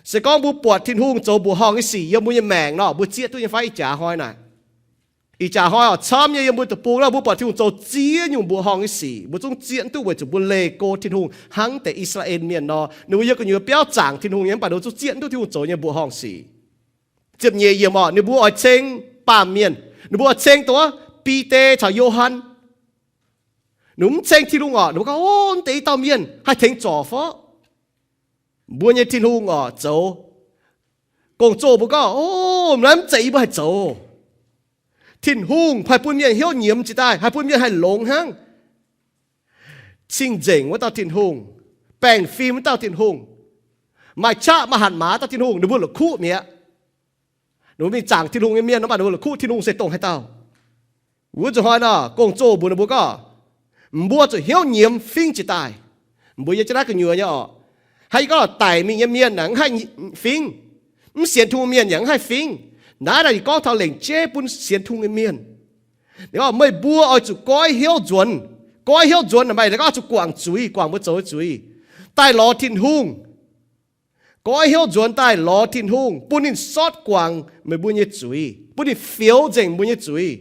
Se gorngv mbuo buatc Tin-Hungh zoux mbuoqc horngh nyei sic yiem mbuo nyei maengc nor, mbuo zieqv duqv nyei fai? Ih jaax hnoi naaic, ih jaax hnoi orqc, camv nyei yiem mbuo deic-bung nor, mbuo buatc Tin-Hungh zoux ziex nyungc mbuoqc horngh nyei sic, mbuo zungv zieqv mv duqv weic zuqc mbuo leih go Tin-Hungh hnangv deix I^saa^laa^en Mienh nor. Ninh mbuo yiem gu'nyuoz biauv zaangc Tin-Hungh nyei, mv baac ninh mbuo zungv zieqv mv duqv Tin-Hungh zoux nyei mbuoqc horngh sic. Ziepc nyeic yiemc orqc, ninh mbuo oix ceng baamh mienh. Ninh mbuo oix ceng dongh Bide caux Yo^han. Ninh mbuo mv ceng Tin-Hungh orqc, ninh mbuo gorngv, O, mv deix i dauh mienh haih tengx zorc fov? Mbuo nyei Tin-Hungh orqc zoux, Gong-Zoh mbuo gorngv, O, naaiv mv zeiz yie mbuo haih zoux. Tin-Hungh haih bun mienh hnyouv nyiemz jiex daaih, haih bun mienh haih longx hnangv. Cing-nzengc wuov dauh Tin-Hungh, baengh fim wuov dauh Tin-Hungh, maaih qaqv maaih hatc maaz dauh Tin-Hungh, ninh mbuo la'kuqv mi'aqv. Ninh mbuo mingh zaangc Tin-Hungh nyei mienh nor, mv baac ninh mbuo la'kuqv Tin-Hungh se dongh haaix dauh. Wuov nzunc hnoi nor, Gong-Zoh mbuox ninh mbuo gorngv, Mbuo zuqc hnyouv nyiemz fingv jiex daaih. Mbuo yiem jienv naaiv gu'nyuoz nyei orqc, Hnangv yie gorngv, daic mingh nyei mienh aah, mv haih fingv. Mv sienx Tin-Hungh mienh yaac mv haih fingv. Naaiv naaic ninh gorngv taux lengc jeiv bun sienx Tin-Hungh nyei mienh. Ninh gorngv, meih mbuo oix zuqc goiv hnyouv nzuonx. Goiv hnyouv nzuonx naaic maaih gorngv oix zuqc guangc zuiz, guangc mbuo zoux nyei zuiz, daaih lorz Tin-Hungh. Goiv hnyouv nzuonx daaih lorz Tin-Hungh, bun ninh sortv guangc meih mbuo nyei zuiz, bun ninh fioux nzengc mbuo nyei zuiz.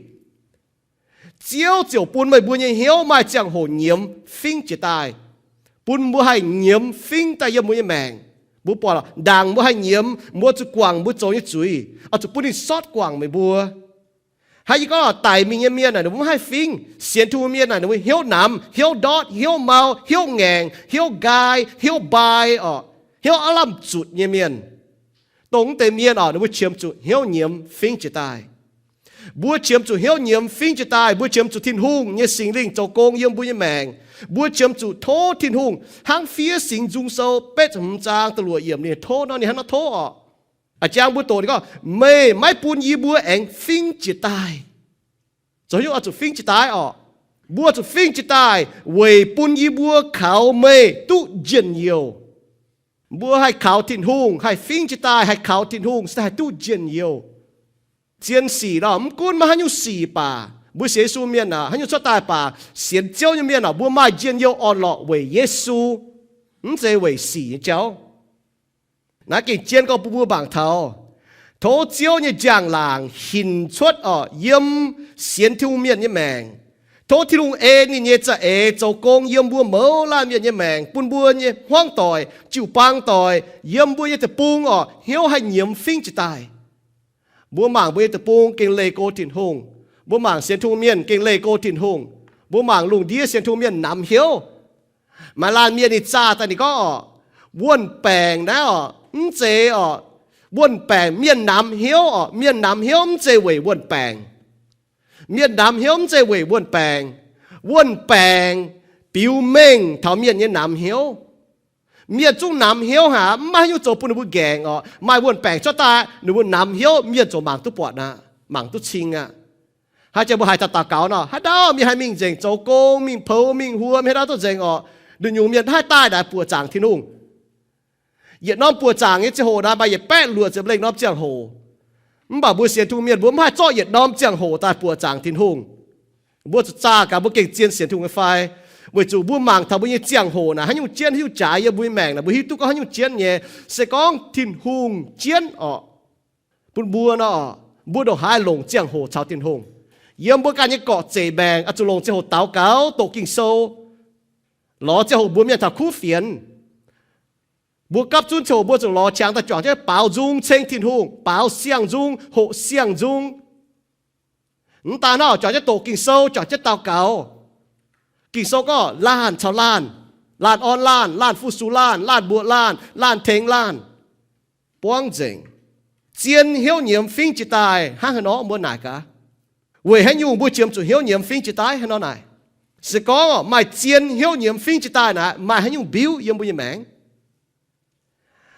Ziouv ziouc bun meih mbuo nyei hnyouv maaih ziangh hoc nyiemz fingv jiez daaih, bun mbuo haih nyiemz fingv daaih yiem mbuo nyei maengc. Mbuo buatc ndaangc mbuo haih nyiemz, mbuo zuqc guangc mbuo zoux nyei zuiz, oix zuqc bun ninh sortv guangc meih mbuo. Hnangv yie gorngv, daic mingh nyei mienh aah, ninh mbuo mv haih fingv. Sienx Tin-Hungh mienh aah, ninh mbuo hnyouv namx, hnyouv ndortv, hnyouv mau, hnyouv ngaengc, hnyouv nqaai, hnyouv mbai orqc, hnyouv aav lamh zutc nyei mienh. Dongh mv deix mienh orqc, ninh mbuo qiemx zuqc hnyouv nyiemz fingv jiez daaih. Mbuo qiemx zuqc hnyouv nyiemz fingv jiez daaih, mbuo qiemx zuqc Tin-Hungh nyei Singx Lingh zoux gong yiem mbuo nyei maengc. Mbuo qiemx zuqc tov Tin-Hungh hnangv Fiev Singx Nzung Sou betv ziepc hmz zaang da'luoqc yiemc ninh tov nor, ninh hnangv naaiv tov orqc. A'jang mbuo doqc ninh gorngv, meih maiv bun yie mbuo aengx fingv jiez daaih. Zoux hnyouv oix zuqc fingv jiez daaih orqc. Mbuo zuqc fingv jiez daaih weic bun yie mbuo kaux meih duqv njien-youh. Mbuo haih kaux Tin-Hungh, haih fingv jiez daaih, haih kaux Tin-Hungh se haih duqv njien-youh. Zien sic nor, mv gunv maaih haaix nyungc sic baac, mbuo sienx Yesu mienh aah, haaix nyungc cuotv daaih baac, sienx Ziouv nyei mienh aah, mbuo maaih njien-youh orn-lorqc weic Yesu, mv zeiz weic sic nyei jauv. Naaiv gengh zien gorngv bun mbuo mangc taux, tov Ziouv nyei njang-laangc hinc cuotv orqc yiem sienx Tin-Hungh mienh nyei maengc. Tov Tin-Hungh ei ninh nyei za'eix zoux gong yiem mbuo mouz laanh mienh nyei maengc, bun mbuo nyei hmuangv doic, jiu-baang doic, yiem mbuo nyei deic-bung orqc, hnyouv haih nyiemz fingv jiez daaih. Mbuo mangc mbuo nyei deic-bung gengh leih go Tin-Hungh. Mbuo mangc sienx Tin-Hungh mienh gengh leih go Tin-Hungh. Mbuo mangc lungh ndiev sienx Tin-Hungh mienh namx hnyouv. Maaih laanh mienh ninh zaah daaih ninh gorngv orqc, wuon-baengc naaiv orqc, mv zeiz orqc, wuon-baengc, mienh namx hnyouv orqc, mienh namx hnyouv mv zeiz weic wuon-baengc. Mienh namx hnyouv mv zeiz weic wuon-baengc. Wuon-baengc biux mengh taux mienh nyei namx hnyouv. Mienh zungv namx hnyouv haic, mv maaih haaix nyungc zoux bun ninh mbuo nqaengc orqc. Maaih wuon-baengc cuotv daaih, ninh mbuo namx hnyouv, mienh ziouc mangc duqv buatc aqv, mangc duqv cing aqv. Haaix zanc mbuo haiz daux gaux nor, haaix dauh mienh haih mingh nzengc zoux gong, mingh poux, mingh huom, haaix dauh duqv nzengc orqc. Nduqc nyungc mienh mv haih daaih naaic buoqc zaangc Tin-Hungh. Yietc norm buoqc zaangc nyei ziangh hoc naaiv maaih yietc baeqv luoqc ziepc lengh norm ziangh hoc. Mv baac mbuo sienx Tin-Hungh mienh mbuo mv haih zorqv yietc norm ziangh hoc daaih buoqc zaangc Tin-Hungh. Mbuo zuqc zaah gaax mbuo gengh zien sienx Tin-Hungh nyei fai. Weic zuqc mbuo mangc taux mbuo nyei ziangh hoc naaic haaix nyungc jienv, haaix nyungc jaaix yiem mbuo nyei maengc naaic, mbuo hiuv duqv gorngv haaix nyungc jienv nyei. Se gorngv Tin-Hungh jienv orqc, bun mbuo nor, mbuo ndongc haaix longc ziangh hoc caux Tin-Hungh? Yiem mbuo ganh nyei gorqv-zeic maengc oix zuqc longc ziangh hoc daux gaux, doqc Ging-Sou. Lorz ziangh hoc mbuox mienh taux kuv fienx. Mbuo gapv zunv ziangh hoc mbuo zuqc lorz qangx daaih juangc jienv baaux nzung ceng Tin-Hungh, baaux siang-nzung, hoqc siang-nzung. Mv daan hnangv, juangc jienv doqc Ging-Sou, juangc jienv daux gaux. Ging-Sou gorngv laanh caux laanh, laanh orn laanh, laanh fu-sux laanh, laanh mbuoqc laanh, laanh tengx laanh, buangv nzengc. Zien hnyouv nyiemz fingv jiez daaih hnangv haaix nor, mbuo naaic gaax. Weic haaix nyungc mbuo qiemx zuqc hnyouv nyiemz fingv jiez daaih haaix nor naaic? Se gorngv maaih zien hnyouv nyiemz fingv jiez daaih naaic, maaih haaix nyungc mbiuv yiem mbuo nyei maengc?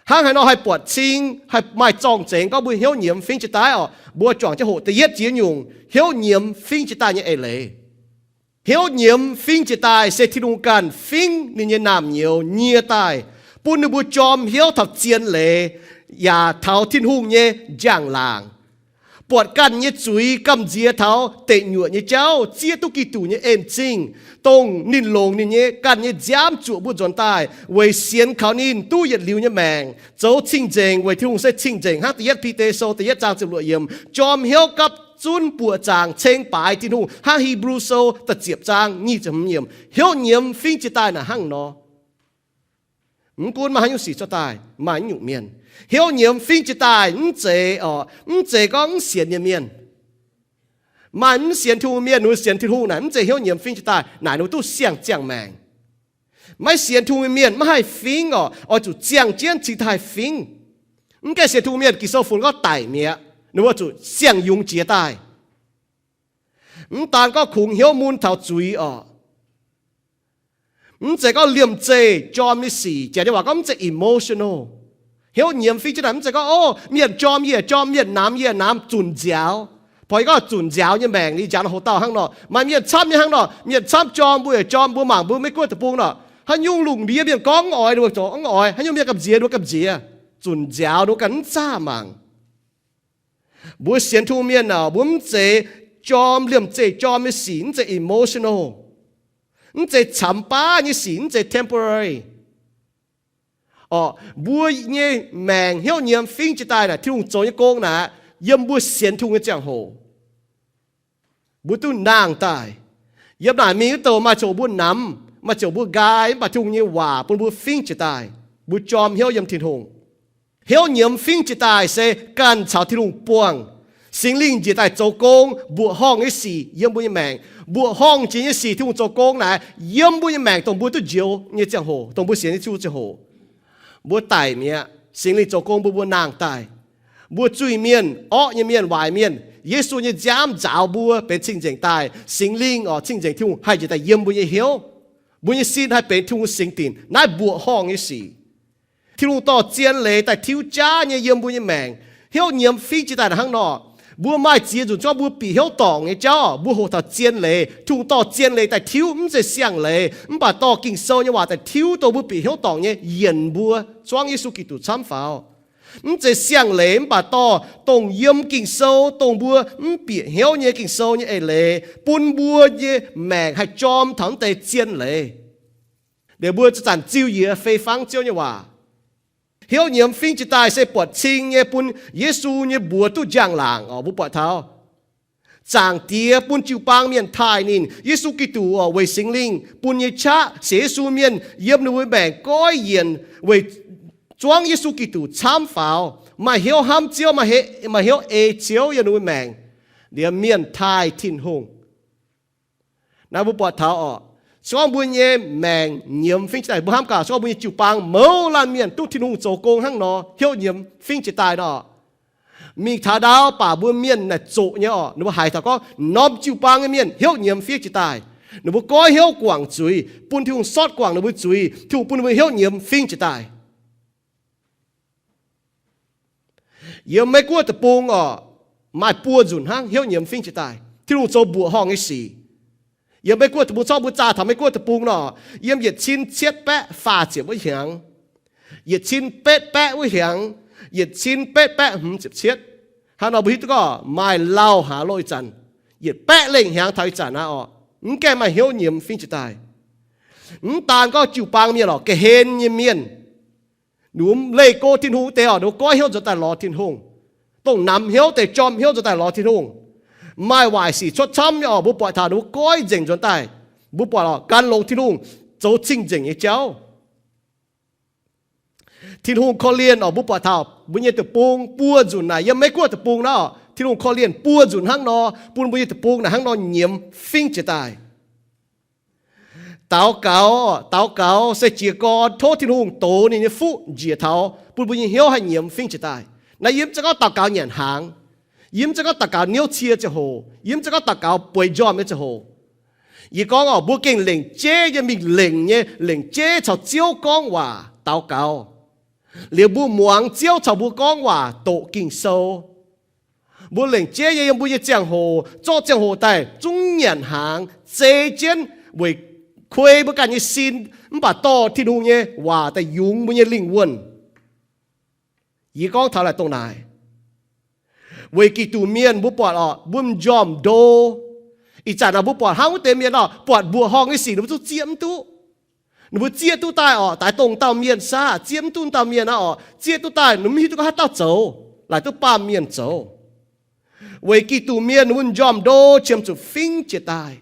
Hnangv haaix nor haih buatc cing, haih maaih zorng-zengx gorngv mbuo hnyouv nyiemz fingv jiez daaih orqc? Mbuo juangc jienv hoqc da'yietv ziex nyungc hnyouv nyiemz fingv jiez daaih nyei eix leiz. Hnyouv nyiemz fingv jiez daaih se Tin-Hungh ganh fingv ninh nyei naamh nyouz nyie daaih, bun ninh mbuo jorm hnyouv taux zien leiz yaac taux Tin-Hungh nyei njang-laangc. Buatc ganh nyei zuiz gamh nziex taux deic nyuoqc nyei jauv, zieqv duqv Giduc nyei en zingh, dongh ninh longc ninh nyei ganh nyei nziaamv zuoqc mbuo nzuonx daaih, weic sienx kaux ninh duqv yietc liuz nyei maengc, zoux cing-nzengc, weic Tin-Hungh se cing-nzengc hnangv da'yietv Bide Sou da'yietv zaang ziepc luoqc yiemc, jorm hnyouv gapv zunv buoqc zaangc ceng baaix Tin-Hungh hnangv Hipv^lu Sou da'ziepc zaang nyic ziepc hmz yiemc. Hnyouv nyiemz fingv jiez daaih naaic hnangv nor. Mv gunv maaih haaix nyungc sic cuotv daaih, maaih haaix nyungc mienh, hnyouv nyiemz fingv jiez daaih mv zeiz orqc, mv zeiz gorngv mv sienx nyei mienh. Maaih mv sienx Tin-Hungh mienh, ninh mbuo sienx Tin-Hungh naaic mv zeiz hnyouv nyiemz fingv jiez daaih, naaic ninh mbuo duqv siang-ziangh maengc. Maiv sienx Tin-Hungh mienh maiv haih fingv orqc, oix zuqc ziangh jienv cingx daaih haih fingv. Mv gaengh sienx Tin-Hungh mienh, Ging-Sou funx gorngv daic mi'aqv, ninh mbuo zuqc siang-yungz jiez daaih. Mv daan gorngv kungx hnyouv mun taux zuiz orqc. Mv zeiz gorngv liemh zeih jorm nyei sic, janx nyei waac gorngv mv zeiz emotional. Hnyouv nyiemz fingv jiez daaih mv zeiz gorngv, o, mienh jorm yie yaac jorm, mienh namx yie yaac namx, zunc nziaaux. Baac yie gorngv zunc nziaaux nyei maengc, ninh njaaux hoc dauh hnangv nor. Maaih mienh camv nyei hnangv nor, mienh camv jorm mbuo yaac jorm, mbuo mangc mbuo Meiv Guoqv deic-bung nor, Haaix nyungc lungh ndiev mienh gorngv mv oix, ninh mbuo zoux mv oix. Haaix nyungc mienh gamh nziex, ninh mbuo gamh nziex. Zunc nziaaux ninh mbuo ganh mv zaah mangc. Mbuo sienx Tin-Hungh mienh aac, mbuo mv zeiz jorm liemh zeih jorm nyei sic, mv zeiz emotional, mv zeiz camx baav nyei sic, mv zeiz temporary. Orqc, mbuo nyei maengc hnyouv nyiemz fingx jiex daaih naaic, Tin-Hungh zoux nyei gong naaic, yiem mbuo sienx Tin-Hungh nyei ziangh hoc mbuo duqv nangh daaih. Yiem naaic mingh wuov douc maaih ziouc mbuo namx, maaih ziouc mbuo nqaai, mv baac Tin-Hungh nyei waac bun mbuo fingx jiex daaih, mbuo jorm hnyouv yiem Tin-Hungh. Hnyouv nyiemz fingx jiex daaih se ganh caux Tin-Hungh buangh. Singx Lingh njiec daaih zoux gong, mbuoqc horngh nyei sic yiem mbuo nyei maengc. Mbuoqc horngh jiex nyei sic Tin-Hungh zoux gong naaic, yiem mbuo nyei maengc dongh mbuo duqv njoux nyei ziangh hoc, dongh mbuo sienx Yesu ziangh hoc, mbuo daic mi'aqv. Singx Lingh zoux gong bun mbuo nangh daaih. Mbuo zuiz-mienh, orqv nyei mienh, waaic mienh, Yesu nyei nziaamv nzaaux mbuo benx cing-nzengc daaih. Singx Lingh orqc, cing-nzengc Tin-Hungh haih njiec daaih yiem mbuo nyei hnyouv. Mbuo nyei sin haih benx Tin-Hungh singx dinc. Naaiv mbuoqc horngh nyei sic. Tin-Hungh dorh zien leiz daaih tiuv jaav nyei yiem mbuo nyei maengc. Hnyouv nyiemz fingx jiex daaih naaic hnangv nor. Mbuo maaih ziex nzunc zorqv mbuo bieqc hnyouv dorngc nyei jauv, mbuo hoqc taux zien leiz. Tin-Hungh dorh zien leiz daaih tiuv, mv zeiz siang-leiz, mv baac dorh Ging-Sou nyei waac daaih tiuv dongh mbuo bieqc hnyouv dorngc nyei yienc mbuo zuangv Yesu Giduc camv faaux. Mv zeiz siang-leiz, mv baac dorh dongh yiem Ging-Sou, dongh mbuo mv bieqc hnyouv nyei Ging-Sou nyei eix leiz, bun mbuo nyei maengc haih jorm taux mv deix zien leiz. Liuz mbuo zanc-zanc ziux yie fei fangv Ziouv nyei waac. Hnyouv nyiemz fingx jiex daaih se buatc cing nyei bun Yesu nyei mbuox duqv njang-laangc orqc. Mbuo buatc taux Zaangc Diex bun jiu-baang mienh taaih ninh. Yesu Giduc orqc, weic Singx Lingh bun nyei qaqv sienx Yesu mienh yiem ninh mbuo maengc goiv yienc weic zuangv Yesu Giduc camv faaux, maaih hnyouv hnamv Ziouv, maaih hnyouv ei Ziouv yiem ninh mbuo maengc. Liemh mienh taaih Tin-Hungh. Naaiv mbuo buatc taux orqc, se gorngv mbuo nyei maengc nyiemz fingx jiex daaih, mbuo hnamv gaax, se gorngv mbuo nyei jiu-baang mouz laanh mienh duqv Tin-Hungh zoux gong hnangv nor, hnyouv nyiemz fingx jiex daaih nor, mingh taux ndau baac mbuo mienh naaic zoqc nyei orqc, ninh mbuo haiz taux gorngv norm jiu-baang nyei mienh hnyouv nyiemz fingx jiex daaih. Ninh mbuo goiv hnyouv guangc zuiz, bun Tin-Hungh sortv guangc ninh mbuo zuiz, Tin-Hungh bun ninh mbuo hnyouv nyiemz fingx jiex daaih. Yiem Meiv-Guoqv deic-bung orqc, maaih buo nzunc hnangv hnyouv nyiemz fingx jiex daaih, Tin-Hungh zoux mbuoqc horngh nyei sic. Yiem Meiv-Guoqv deic-bung, corc mbuo zaah taux Meiv-Guoqv deic-bung nor, yiem yietc cin cietv baeqv faah ziepc wuov hnyangx, yietc cin betv baeqv wuov hnyangx, yietc cin betv baeqv hmz ziepc cietv, hnangv nor mbuo hiuv duqv gorngv maaih lauh haaix loh ih zanc, yietc baeqv lengh hnyangx taux ih zanc naaiv orqc, mv gaengh maaih hnyouv nyiemz fingx jiex daaih. Mv daan gorngv jiu-baang mienh orqc, ga'hlen nyei mienh, ninh mbuo leih go Tin-Hungh deix orqc, ninh mbuo goiv hnyouv nzuonx daaih lorz Tin-Hungh. Dongh namx hnyouv deix jorm hnyouv nzuonx daaih lorz Tin-Hungh. Maaih waaic sic cuotv camv nyei orqc, mbuo buatc taux ninh mbuo goiv nzengc nzuonx daaih. Mbuo buatc orqc, gan longx Tin-Hungh zoux cing-nzengc nyei jauv. Tin-Hungh korv-lienh orqc, mbuo buatc taux mbuo nyei deic-bung buo nzunc naaic, yiem Meiv-Guoqv deic-bung naaiv orqc, Tin-Hungh korv-lienh buo nzunc hnangv nor, bun mbuo nyei deic-bung naaic hnangv nor nyiemz fingx jiex daaih. Daux gaux, daux gaux se jiez gorn tov Tin-Hungh dox ninh nyei fuqv njiec taux bun mbuo nyei hnyouv haih nyiemz fingx jiex daaih. Naaiv yie mv zeiz gorngv daux gaux nyanc hnaangx. Yie mv zeiz gorngv daux gaux niouv cie ziangh hoc. Yie mv zeiz gorngv daux gaux bueix njormh nyei ziangh hoc. Yie gorngv orqc, mbuo gengh lengc jeiv nyei mingh lengc nyei, lengc jeiv caux Ziouv gorngv waac daux gaux. Liuz mbuo muangx Ziouv caux mbuo gorngv waac doqc Ging-Sou. Mbuo lengc jeiv nyei yiem mbuo nyei ziangh hoc, zorqv ziangh hoc daaih zungv nyanc hnaangx, zei jienv weic kuei mbuo ganh nyei sin, mv baac dorh Tin-Hungh nyei waac daaih yungz mbuo nyei lingh wuonh. Yie gorngv taux laaic dongh naaic. Weic Giduc mienh mbuo buatc orqc, mbuo m'njormh ndo. Ih zanc naaic mbuo buatc hnangv wuov deix mienh orqc, buatc mbuoqc horngh nyei sic ninh mbuo zungv zieqv mv duqv. Ninh mbuo zieqv duqv daaih orqc, daix dongh dauh mienh saah, zieqv mv duqv dauh mienh aqv orqc, zieqv duqv daaih ninh mv hiuv duqv gorngv haaix dauh zoux, laaic duqv baamh mienh zoux. Weic Giduc mienh ninh mbuo m'njormh ndo qiemx zuqc fingx jiex daaih.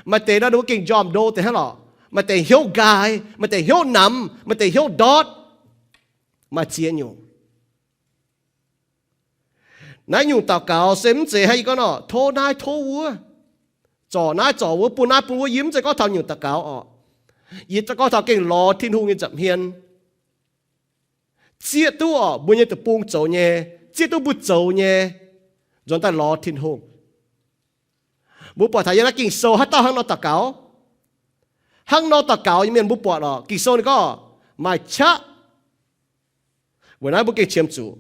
Maaih deix nor ninh mbuo gengh m'njormh ndo deix hnangv lorqc. Maaih deix hnyouv nqaai, maaih deix hnyouv namx, maaih deix hnyouv ndortv. Maaih ziex nyungc. Naaiv nyungc daux gaux se mv zeiz hnangv yie gorngv nor, tov naaiv tov wuov, zorc naaiv zorc wuov, bun naaiv bun wuov, yie mv zeiz gorngv taux nyungc daux gaux orqc. Yie gorngv taux gengh lorz Tin-Hungh nyei nza'hmien. Zieqv duqv orqc, mbuo nyei deic-bung zoux nyei, zieqv duqv mbuo zoux nyei, nzuonx daaih lorz Tin-Hungh. Mbuo buatc taux yiem naaiv Ging-Sou haaix dauh hnangv nor daux gaux? Hnangv nor daux gaux nyei mienh mbuo buatc orqc, Ging-Sou ninh gorngv maaih qaqv. Weic naaiv mbuo gengh qiemx zuqc,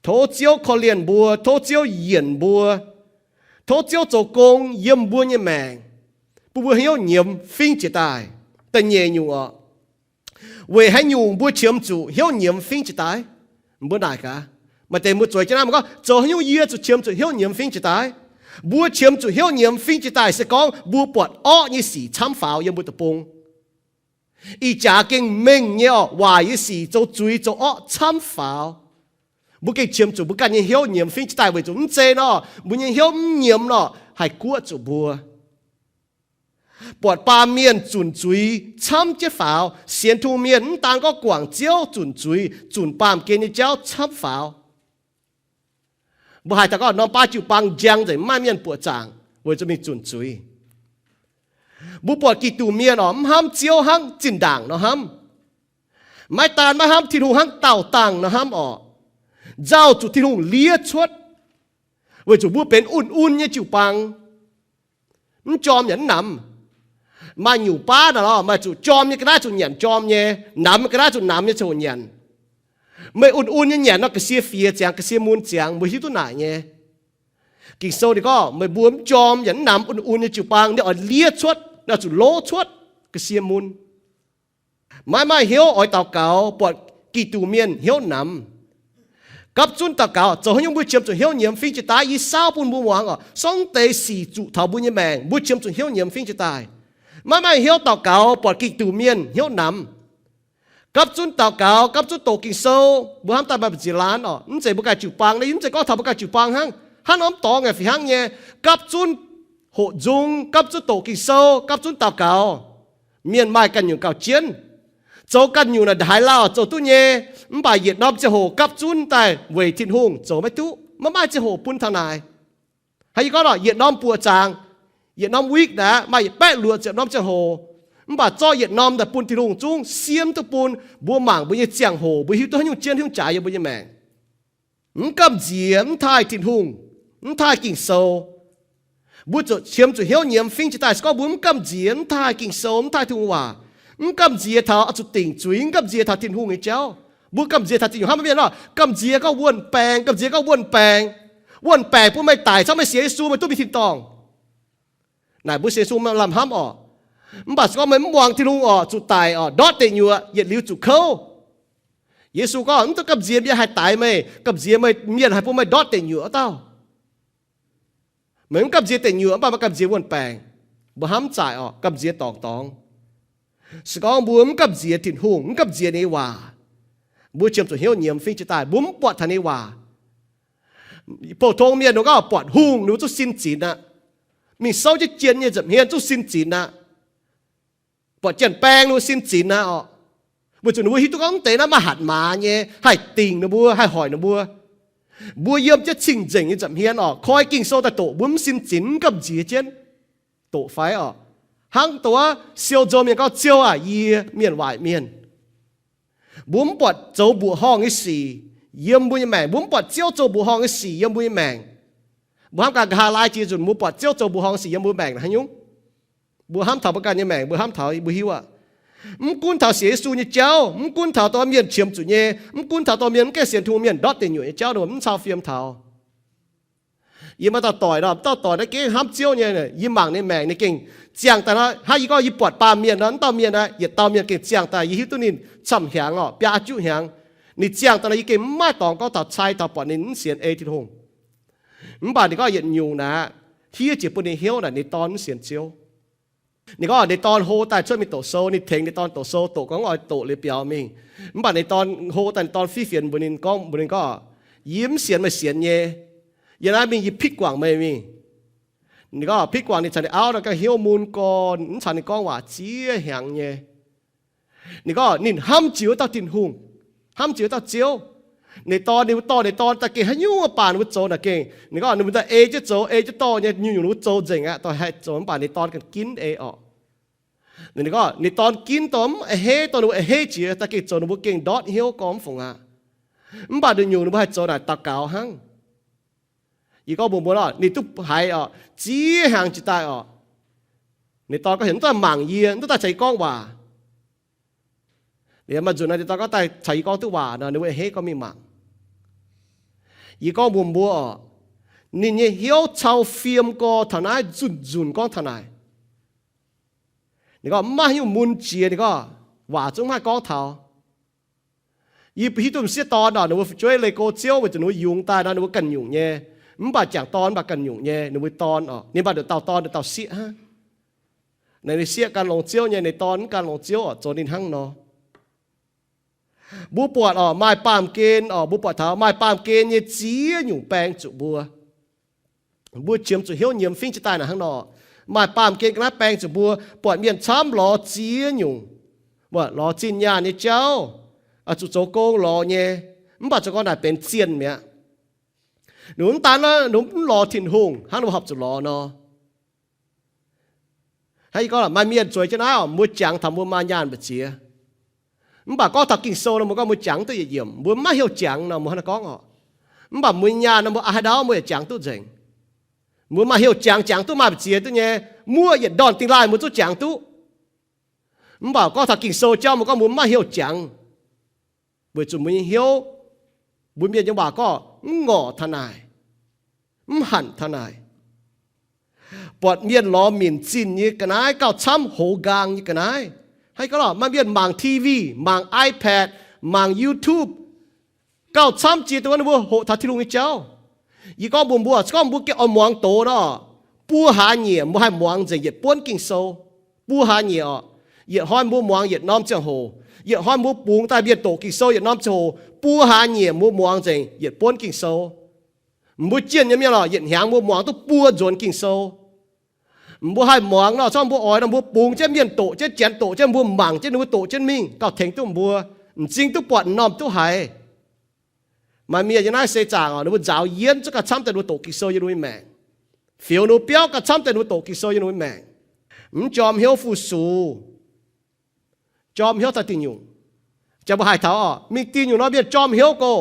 tov Ziouv korv-lienh mbuo, tov Ziouv yienc mbuo, tov Ziouv zoux gong yiem mbuo nyei maengc, bun mbuo hnyouv nyiemz fingx jiex daaih. Da'nyeic nyungc orqc, Weic haaix nyungc mbuo qiemx zuqc hnyouv nyiemz fingv jiez daaih? Mbuo naaic gaax, maaih deix mbuo zueiz jienv naaiv mbuo gorngv, zoux haaix nyungc yie zuqc qiemx zuqc hnyouv nyiemz fingv jiez daaih? Mbuo qiemx zuqc hnyouv nyiemz fingv jiez daaih se gorngv mbuo buatc orqv nyei sic camv faaux yiem mbuo deic-bung. Ih jaax gengh mengh nyei orqc, waaic nyei sic zoux zuiz zoux orqv camv faaux. Mbuo gengh qiemx zuqc mbuo ganh nyei hnyouv nyiemz fingv jiez daaih weic zuqc mv zeiz nor, mbuo nyei hnyouv mv nyiemz nor, haih guoqv zuqc mbuo. Buatc baamh mienh zunc zuiz camv jienv faaux, sienx Tin-Hungh mienh mv daan gorngv guangc Ziouv zunc zuiz, zunc baamh gen nyei jauv camv faaux. Mbuo haiz taux gorngv norm baav jiu-baang njang nzengc, mv maaih mienh buoqc zaangc weic zuqc mingh zunc zuiz. Mbuo buatc Giduc mienh orqc, mv hnamv Ziouv hnangv zinh ndaangc nor hnamv. Maiv daan maiv hnamv Tin-Hungh hnangv, daauh dangh nor hnamv orqc. Nzauh zuqc Tin-Hungh liev cuotv, weic zuqc mbuo benx un-un nyei jiu-baang, mv jorm yaac mv namx. Maaih nyungc baav naaic lorh, maaih zuqc jorm nyei ga'naaiv zuqc nyanc jorm nyei, namx nyei ga'naaiv zuqc namx nyei ziangh hoc nyanc. Meih un-un nyei nyanc nor, ga'sie fiex ziangx, ga'sie mun ziangx, mbuo hiuv duqv naaic nyei. Ging-Sou ninh gorngv meih mbuo mv jorm yaac mv namx un-un nyei jiu-baang, ninh oix liev cuotv, ninh oix zuqc lov cuotv ga'sie mun. Maiv maaih hnyouv oix daux gaux, buatc Giduc mienh hnyouv namx. Gapv zunv daux gaux, zoux haaix nyungc mbuo qiemx zuqc hnyouv nyiemz fingv jiez daaih? Yie saauv bun mbuo muangx oc, sorng deix sic zuqc taux mbuo nyei maengc, mbuo qiemx zuqc hnyouv nyiemz fingv jiez daaih. Maiv maaih hnyouv daux gaux, buatc Giduc mienh hnyouv namx. Gapv zunv daux gaux, gapv zunv doqc Ging-Sou, mbuo hnamv daaih maaih mbu'ziex laanh oc. Mv zeiz mbuo ganh jiu-baang, naaiv mv zeiz gorngv taux mbuo ganh jiu-baang hnangv. Hnangv norm dorngx ngaengc fih hnangv nyei, gapv zunv hoqc nzung, gapv zunv doqc Ging-Sou, gapv zunv daux gaux. Mienh maaih ganh nyungc gauh jienv. Zoux ganh nyungc naaic haaix lauh zoux duqv nyei, mv baac yietc norm ziangh hoc gapv zunv daaih weic Tin-Hungh zoux maiv duqv, maiv maaih ziangh hoc bun taux naaic. Hnangv yie gorngv oc, yietc norm buoqc zaangc, yietc norm week naaic maaih yietc baeqv luoqc ziepc norm ziangh hoc, mv baac zorqv yietc norm daaih bun Tin-Hungh zungv siemv duqv bun mbuo mangc mbuo nyei ziangh hoc, mbuo hiuv duqv haaix nyungc jienv haaix nyungc jaaix yiem mbuo nyei maengc. Mv gamh nziex, mv taaih Tin-Hungh, mv taaih Ging-Sou. Mbuo zuqc qiemx zuqc hnyouv nyiemz fingv jiez daaih se gorngv mbuo mv gamh nziex, mv taaih Ging-Sou, mv taaih Tin-Hungh waac, mv gamh nziex taux oix zuqc dingc zuiz, mv gamh nziex taux Tin-Hungh nyei jauv. Mbuo gamh nziex taux zinh nyungc hnangv mienh nor, gamh nziex gorngv wuonh baengc, gamh nziex gorngv wuonh baengc. Wuonh baengc bun meih daic cangv meih sienx Yesu meih duqv mingh tin-dorngh. Naaic mbuo sienx Yesu lamh hnamv oc. Mv baac se gorngv meih mv muangx Tin-Hungh oc, zuqc daic oc, ndortv deic-nyuoqc, yietc liuz zuqc kouv. Yesu gorngv, mv dungx gamh nziex mienh haih daix meih, gamh nziex meih, mienh haih bun meih ndortv deic-nyuoqc wuov dauh. Meih mv gamh nziex deic-nyuoqc, mv baac meih gamh nziex wuonh baengc. Mbuo hnamv zaaic oc, gamh nziex dorngc dorngx. Se gorngv mbuo mv gamh nziex Tin-Hungh, mv gamh nziex ninh nyei waac, mbuo qiemx zuqc hnyouv nyiemz fingv jiez daaih, mbuo mv buatc taux ninh nyei waac. Pou-tong mienh ninh mbuo gorngv buatc hungh ninh mbuo zungv sin zinx aqv. Mingh souv jienv jien nyei nza'hmien zungv sin zinx aqv. Buatc janx-baeng ninh mbuo sin zinx aqv oc. Weic zuqc ninh mbuo hiuv duqv gorngv mv deix naaiv maaih hatc maaz nyei haih dingc ninh mbuo, haih hoic ninh mbuo. Mbuo yiem jienv cing-nzengc nyei nza'hmien oc, koi Ging-Sou daaih doqc, mbuo mv sin zinx, mv gamh nziex jienv, doqc fai oc. Hnangv dongh wuov siou nzou mienh gorngv, Ziouv aac, yie mienh waaic mienh. Mbuo mv buatc zoux mbuoqc horngh nyei sic yiem mbuo nyei maengc. Mbuo mv buatc Ziouv zoux mbuoqc horngh nyei sic yiem mbuo nyei maengc. Mbuo hnamv gaax, nqa'haav laai jiex nzunc mbuo buatc Ziouv zoux mbuoqc horngh sic yiem mbuo maengc haaix nyungc? Mbuo hnamv taux mbuo ganh nyei maengc, mbuo hnamv taux, mbuo hiuv aqv. Mv gunv taux sienx Yesu nyei jauv, mv gunv taux dongh mienh qiemx zuqc nyei, mv gunv taux dongh mienh mv gaengh sienx Tin-Hungh mienh ndortv deic-nyuoqc nyei jauv, mv cau fiem taux. Yie maaih dauh doic nor, dauh doic naaiv gengh hnamv Ziouv nyei. Yie mangc ninh maengc, ninh gengh ziangh daaih nor, hnangv yie gorngv yie buatc baamh mienh nor, wuov dauh mienh naaiv, yietc dauh mienh gengh ziangh daaih, yie hiuv duqv ninh camv hnyangx oc, biaa juqv hnyangx. Ninh ziangh daaih nor, yie gengh mv maaih dorngx gorngv taux cai taux buatc ninh mv sienx ei Tin-Hungh. Mv baac ninh gorngv yietc nyungc naaic, hiev jiex bun ninh hnyouv naaic, ninh dorn mv sienx Ziouv. Ninh gorngv ninh dorn hlo daaih cuotv mingh doqc sou, ninh tengx ninh dorn doqc sou, doqc gorngv oix doqc liuz biaux mingh. Mv baac ninh dorn hlo daaih, ninh dorn fiev fienx mbuox ninh gorngv, mbuox ninh gorngv, yie mv sienx meih sienx nyei. Yie naaiv mingh yie pitv guangc meih mingh. Ninh gorngv pitv guangc ninh caux ninh auv nor ganh hnyouv mun gorn, mv caux ninh gorngv waac ziex hnyangx nyei. Ninh gorngv ninh hnamv jiex wuov dauh Tin-Hungh, hnamv jiex wuov dauh Ziouv. Ninh dorn, ninh mbuo dorh ninh dorn daaih gengh haaix nyungc mv baac ninh mbuo zoux naaic gengh, ninh gorngv ninh mbuo daaih ei jienv zoux, ei jienv dorh nyei, nyungc-nyungc ninh mbuo zoux nzengc aqv, dongh haih zoux mv baac ninh dorn ganh ginv ei orqc. Ninh gorngv ninh dorn ginv dongh mv a'hneiv, dongh ninh mbuo a'hneiv jiex daaih gengh zoux ninh mbuo gengh ndortv hnyouv gorngv mv fungc aqv. Mv baac nyungc-nyungc ninh mbuo haih zoux naaic daux gaux hnangv. Yie gorngv mbuox mbuo lorqc, ninh duqv haiz oc, ziex hnyangx jiex daaih oc, ninh dorn gorngv heuc mv daaih mangc yie, mv daaih caux yie gorngv waac. Liuz maaih nzunc naaiv ninh dorn gorngv daaih caux yie gorngv duqv waac nor, ninh mbuo a'hneiv gorngv mingh mangc. Yie gorngv mbuox mbuo oc, ninh nyei hnyouv cau fiem gorx taux naaiv nzunc nzunc gorngv taux naaic. Ninh gorngv mv maaih haaix nyungc mun jiex, ninh gorngv Waac zungv maiv haih gorngv taux. Yie mbuo hiuv duqv m'sieqv dorn oc, ninh mbuo fu'jueiv leih go Ziouv weic zuqc ninh mbuo yungz daaih nor ninh mbuo ganh nyungc nyei. Mv baac jangc dorn mv baac ganh nyungc nyei, ninh mbuo dorn oc, ninh mbuo nduqc dauh dorn nduqc dauh sieqv hnangv. Ninh sieqv gan longx Ziouv nyei, ninh dorn mv gan longx Ziouv oc, zoux ninh hnangv nor. Mbuo buatc oc, maaih baamh gen oc, mbuo buatc taux maaih baamh gen nyei ziex nyungc baeng zuqc mbuo. Mbuo qiemx zuqc hnyouv nyiemz fingv jiez daaih naaic hnangv nor. Maaih baamh gen ga'naaiv baeng zuqc mbuo, buatc mienh camv lorz ziex nyungc, lorz zinh nyaanh nyei jauv, zuqc zoux gong lorz nyei, mv baac zoux gong naaic benx zienh mi'aqv. Ninh mv daan, ninh mv lorz Tin-Hungh hnangv ninh mbuo horpc zuqc lorz nor. Hnangv yie gorngv, maaih mienh zueiz jienv naaiv oc, mbuo jangx taux mbuo maaih nyaanh mbu'ziex. Mv baac gorngv taux Ging-Sou nor, mbuo gorngv mbuo jangx duqv yietc yiemc, mbuo maiv heuc jangx nor, mbuo hnangv naaiv gorngv oc. Mv baac mbuo nyaanh nor mbuo a'hneiv ndau mbuo yaac jangx duqv nzengc. Mbuo maaih heuc jangx, jangx duqv maaih mbu'ziex duqv nyei. Muoqv yietc ndorn dingh laaih mbuo zungv jangx duqv. Mv baac gorngv taux Ging-Sou jauv mbuo gorngv mbuo maiv heuc jangx, weic zuqc mbuo nyei hnyouv, mbuo mienh nyei waac gorngv mv ngorc taux naaic, mv hanc taux naaic. Buatc mienh lorz minc zinh nyei ga'naaiv gauh camv, hoz nqaang nyei ga'naaiv. Hnangv yie gorngv oc, maaih mienh mangc T V, mangc iPad, mangc YouTube, gauh camv jiex dongh wuov ninh mbuo hoqc taux Tin-Hungh nyei jauv. Yie gorngv mbuox mbuo, se gorngv mbuo gengh oix muangx doz nor, buo hlaax nyieqc mbuo haih muangx nzengc yietc buonv Ging-Sou. Buo hlaax nyieqc oc. Yietc hnoi mbuo muangx yietc norm ziangh hoc, yietc hnoi mbuo bungx daaih mienh doqc Ging-Sou yietc norm ziangh hoc, buo hlaax nyieqc mbuo muangx nzengc yietc buonv Ging-Sou. Mbuo jienh nyei mienh oc, yietc hnyangx mbuo muangx duqv buo nzuonx Ging-Sou. Mbuo haih muangx nor, se gorngv mbuo oix nor, mbuo bungx jienv mienh doqc jienv, Janx doqc jienv, mbuo mangc jienv ninh mbuo doqc jienv mingh, gauh tengx duqv mbuo. M'zing duqv buatc, m'normh duqv haiz. Maaih mienh nyei naaiv seix zaangc oc, ninh mbuo nzaaux yienv zungv gauh camv daaih ninh mbuo doqc Ging-Sou yiem ninh mbuo maengc. Fioux ninh mbuo biauv gauh camv daaih ninh mbuo doqc Ging-Sou yiem ninh mbuo maengc. Mv jorm hnyouv fu-sux, jorm hnyouv daaih diuh nyungc. Jangx mbuo haih taux oc, mingh diuh nyungc nor mienh jorm hnyouv go.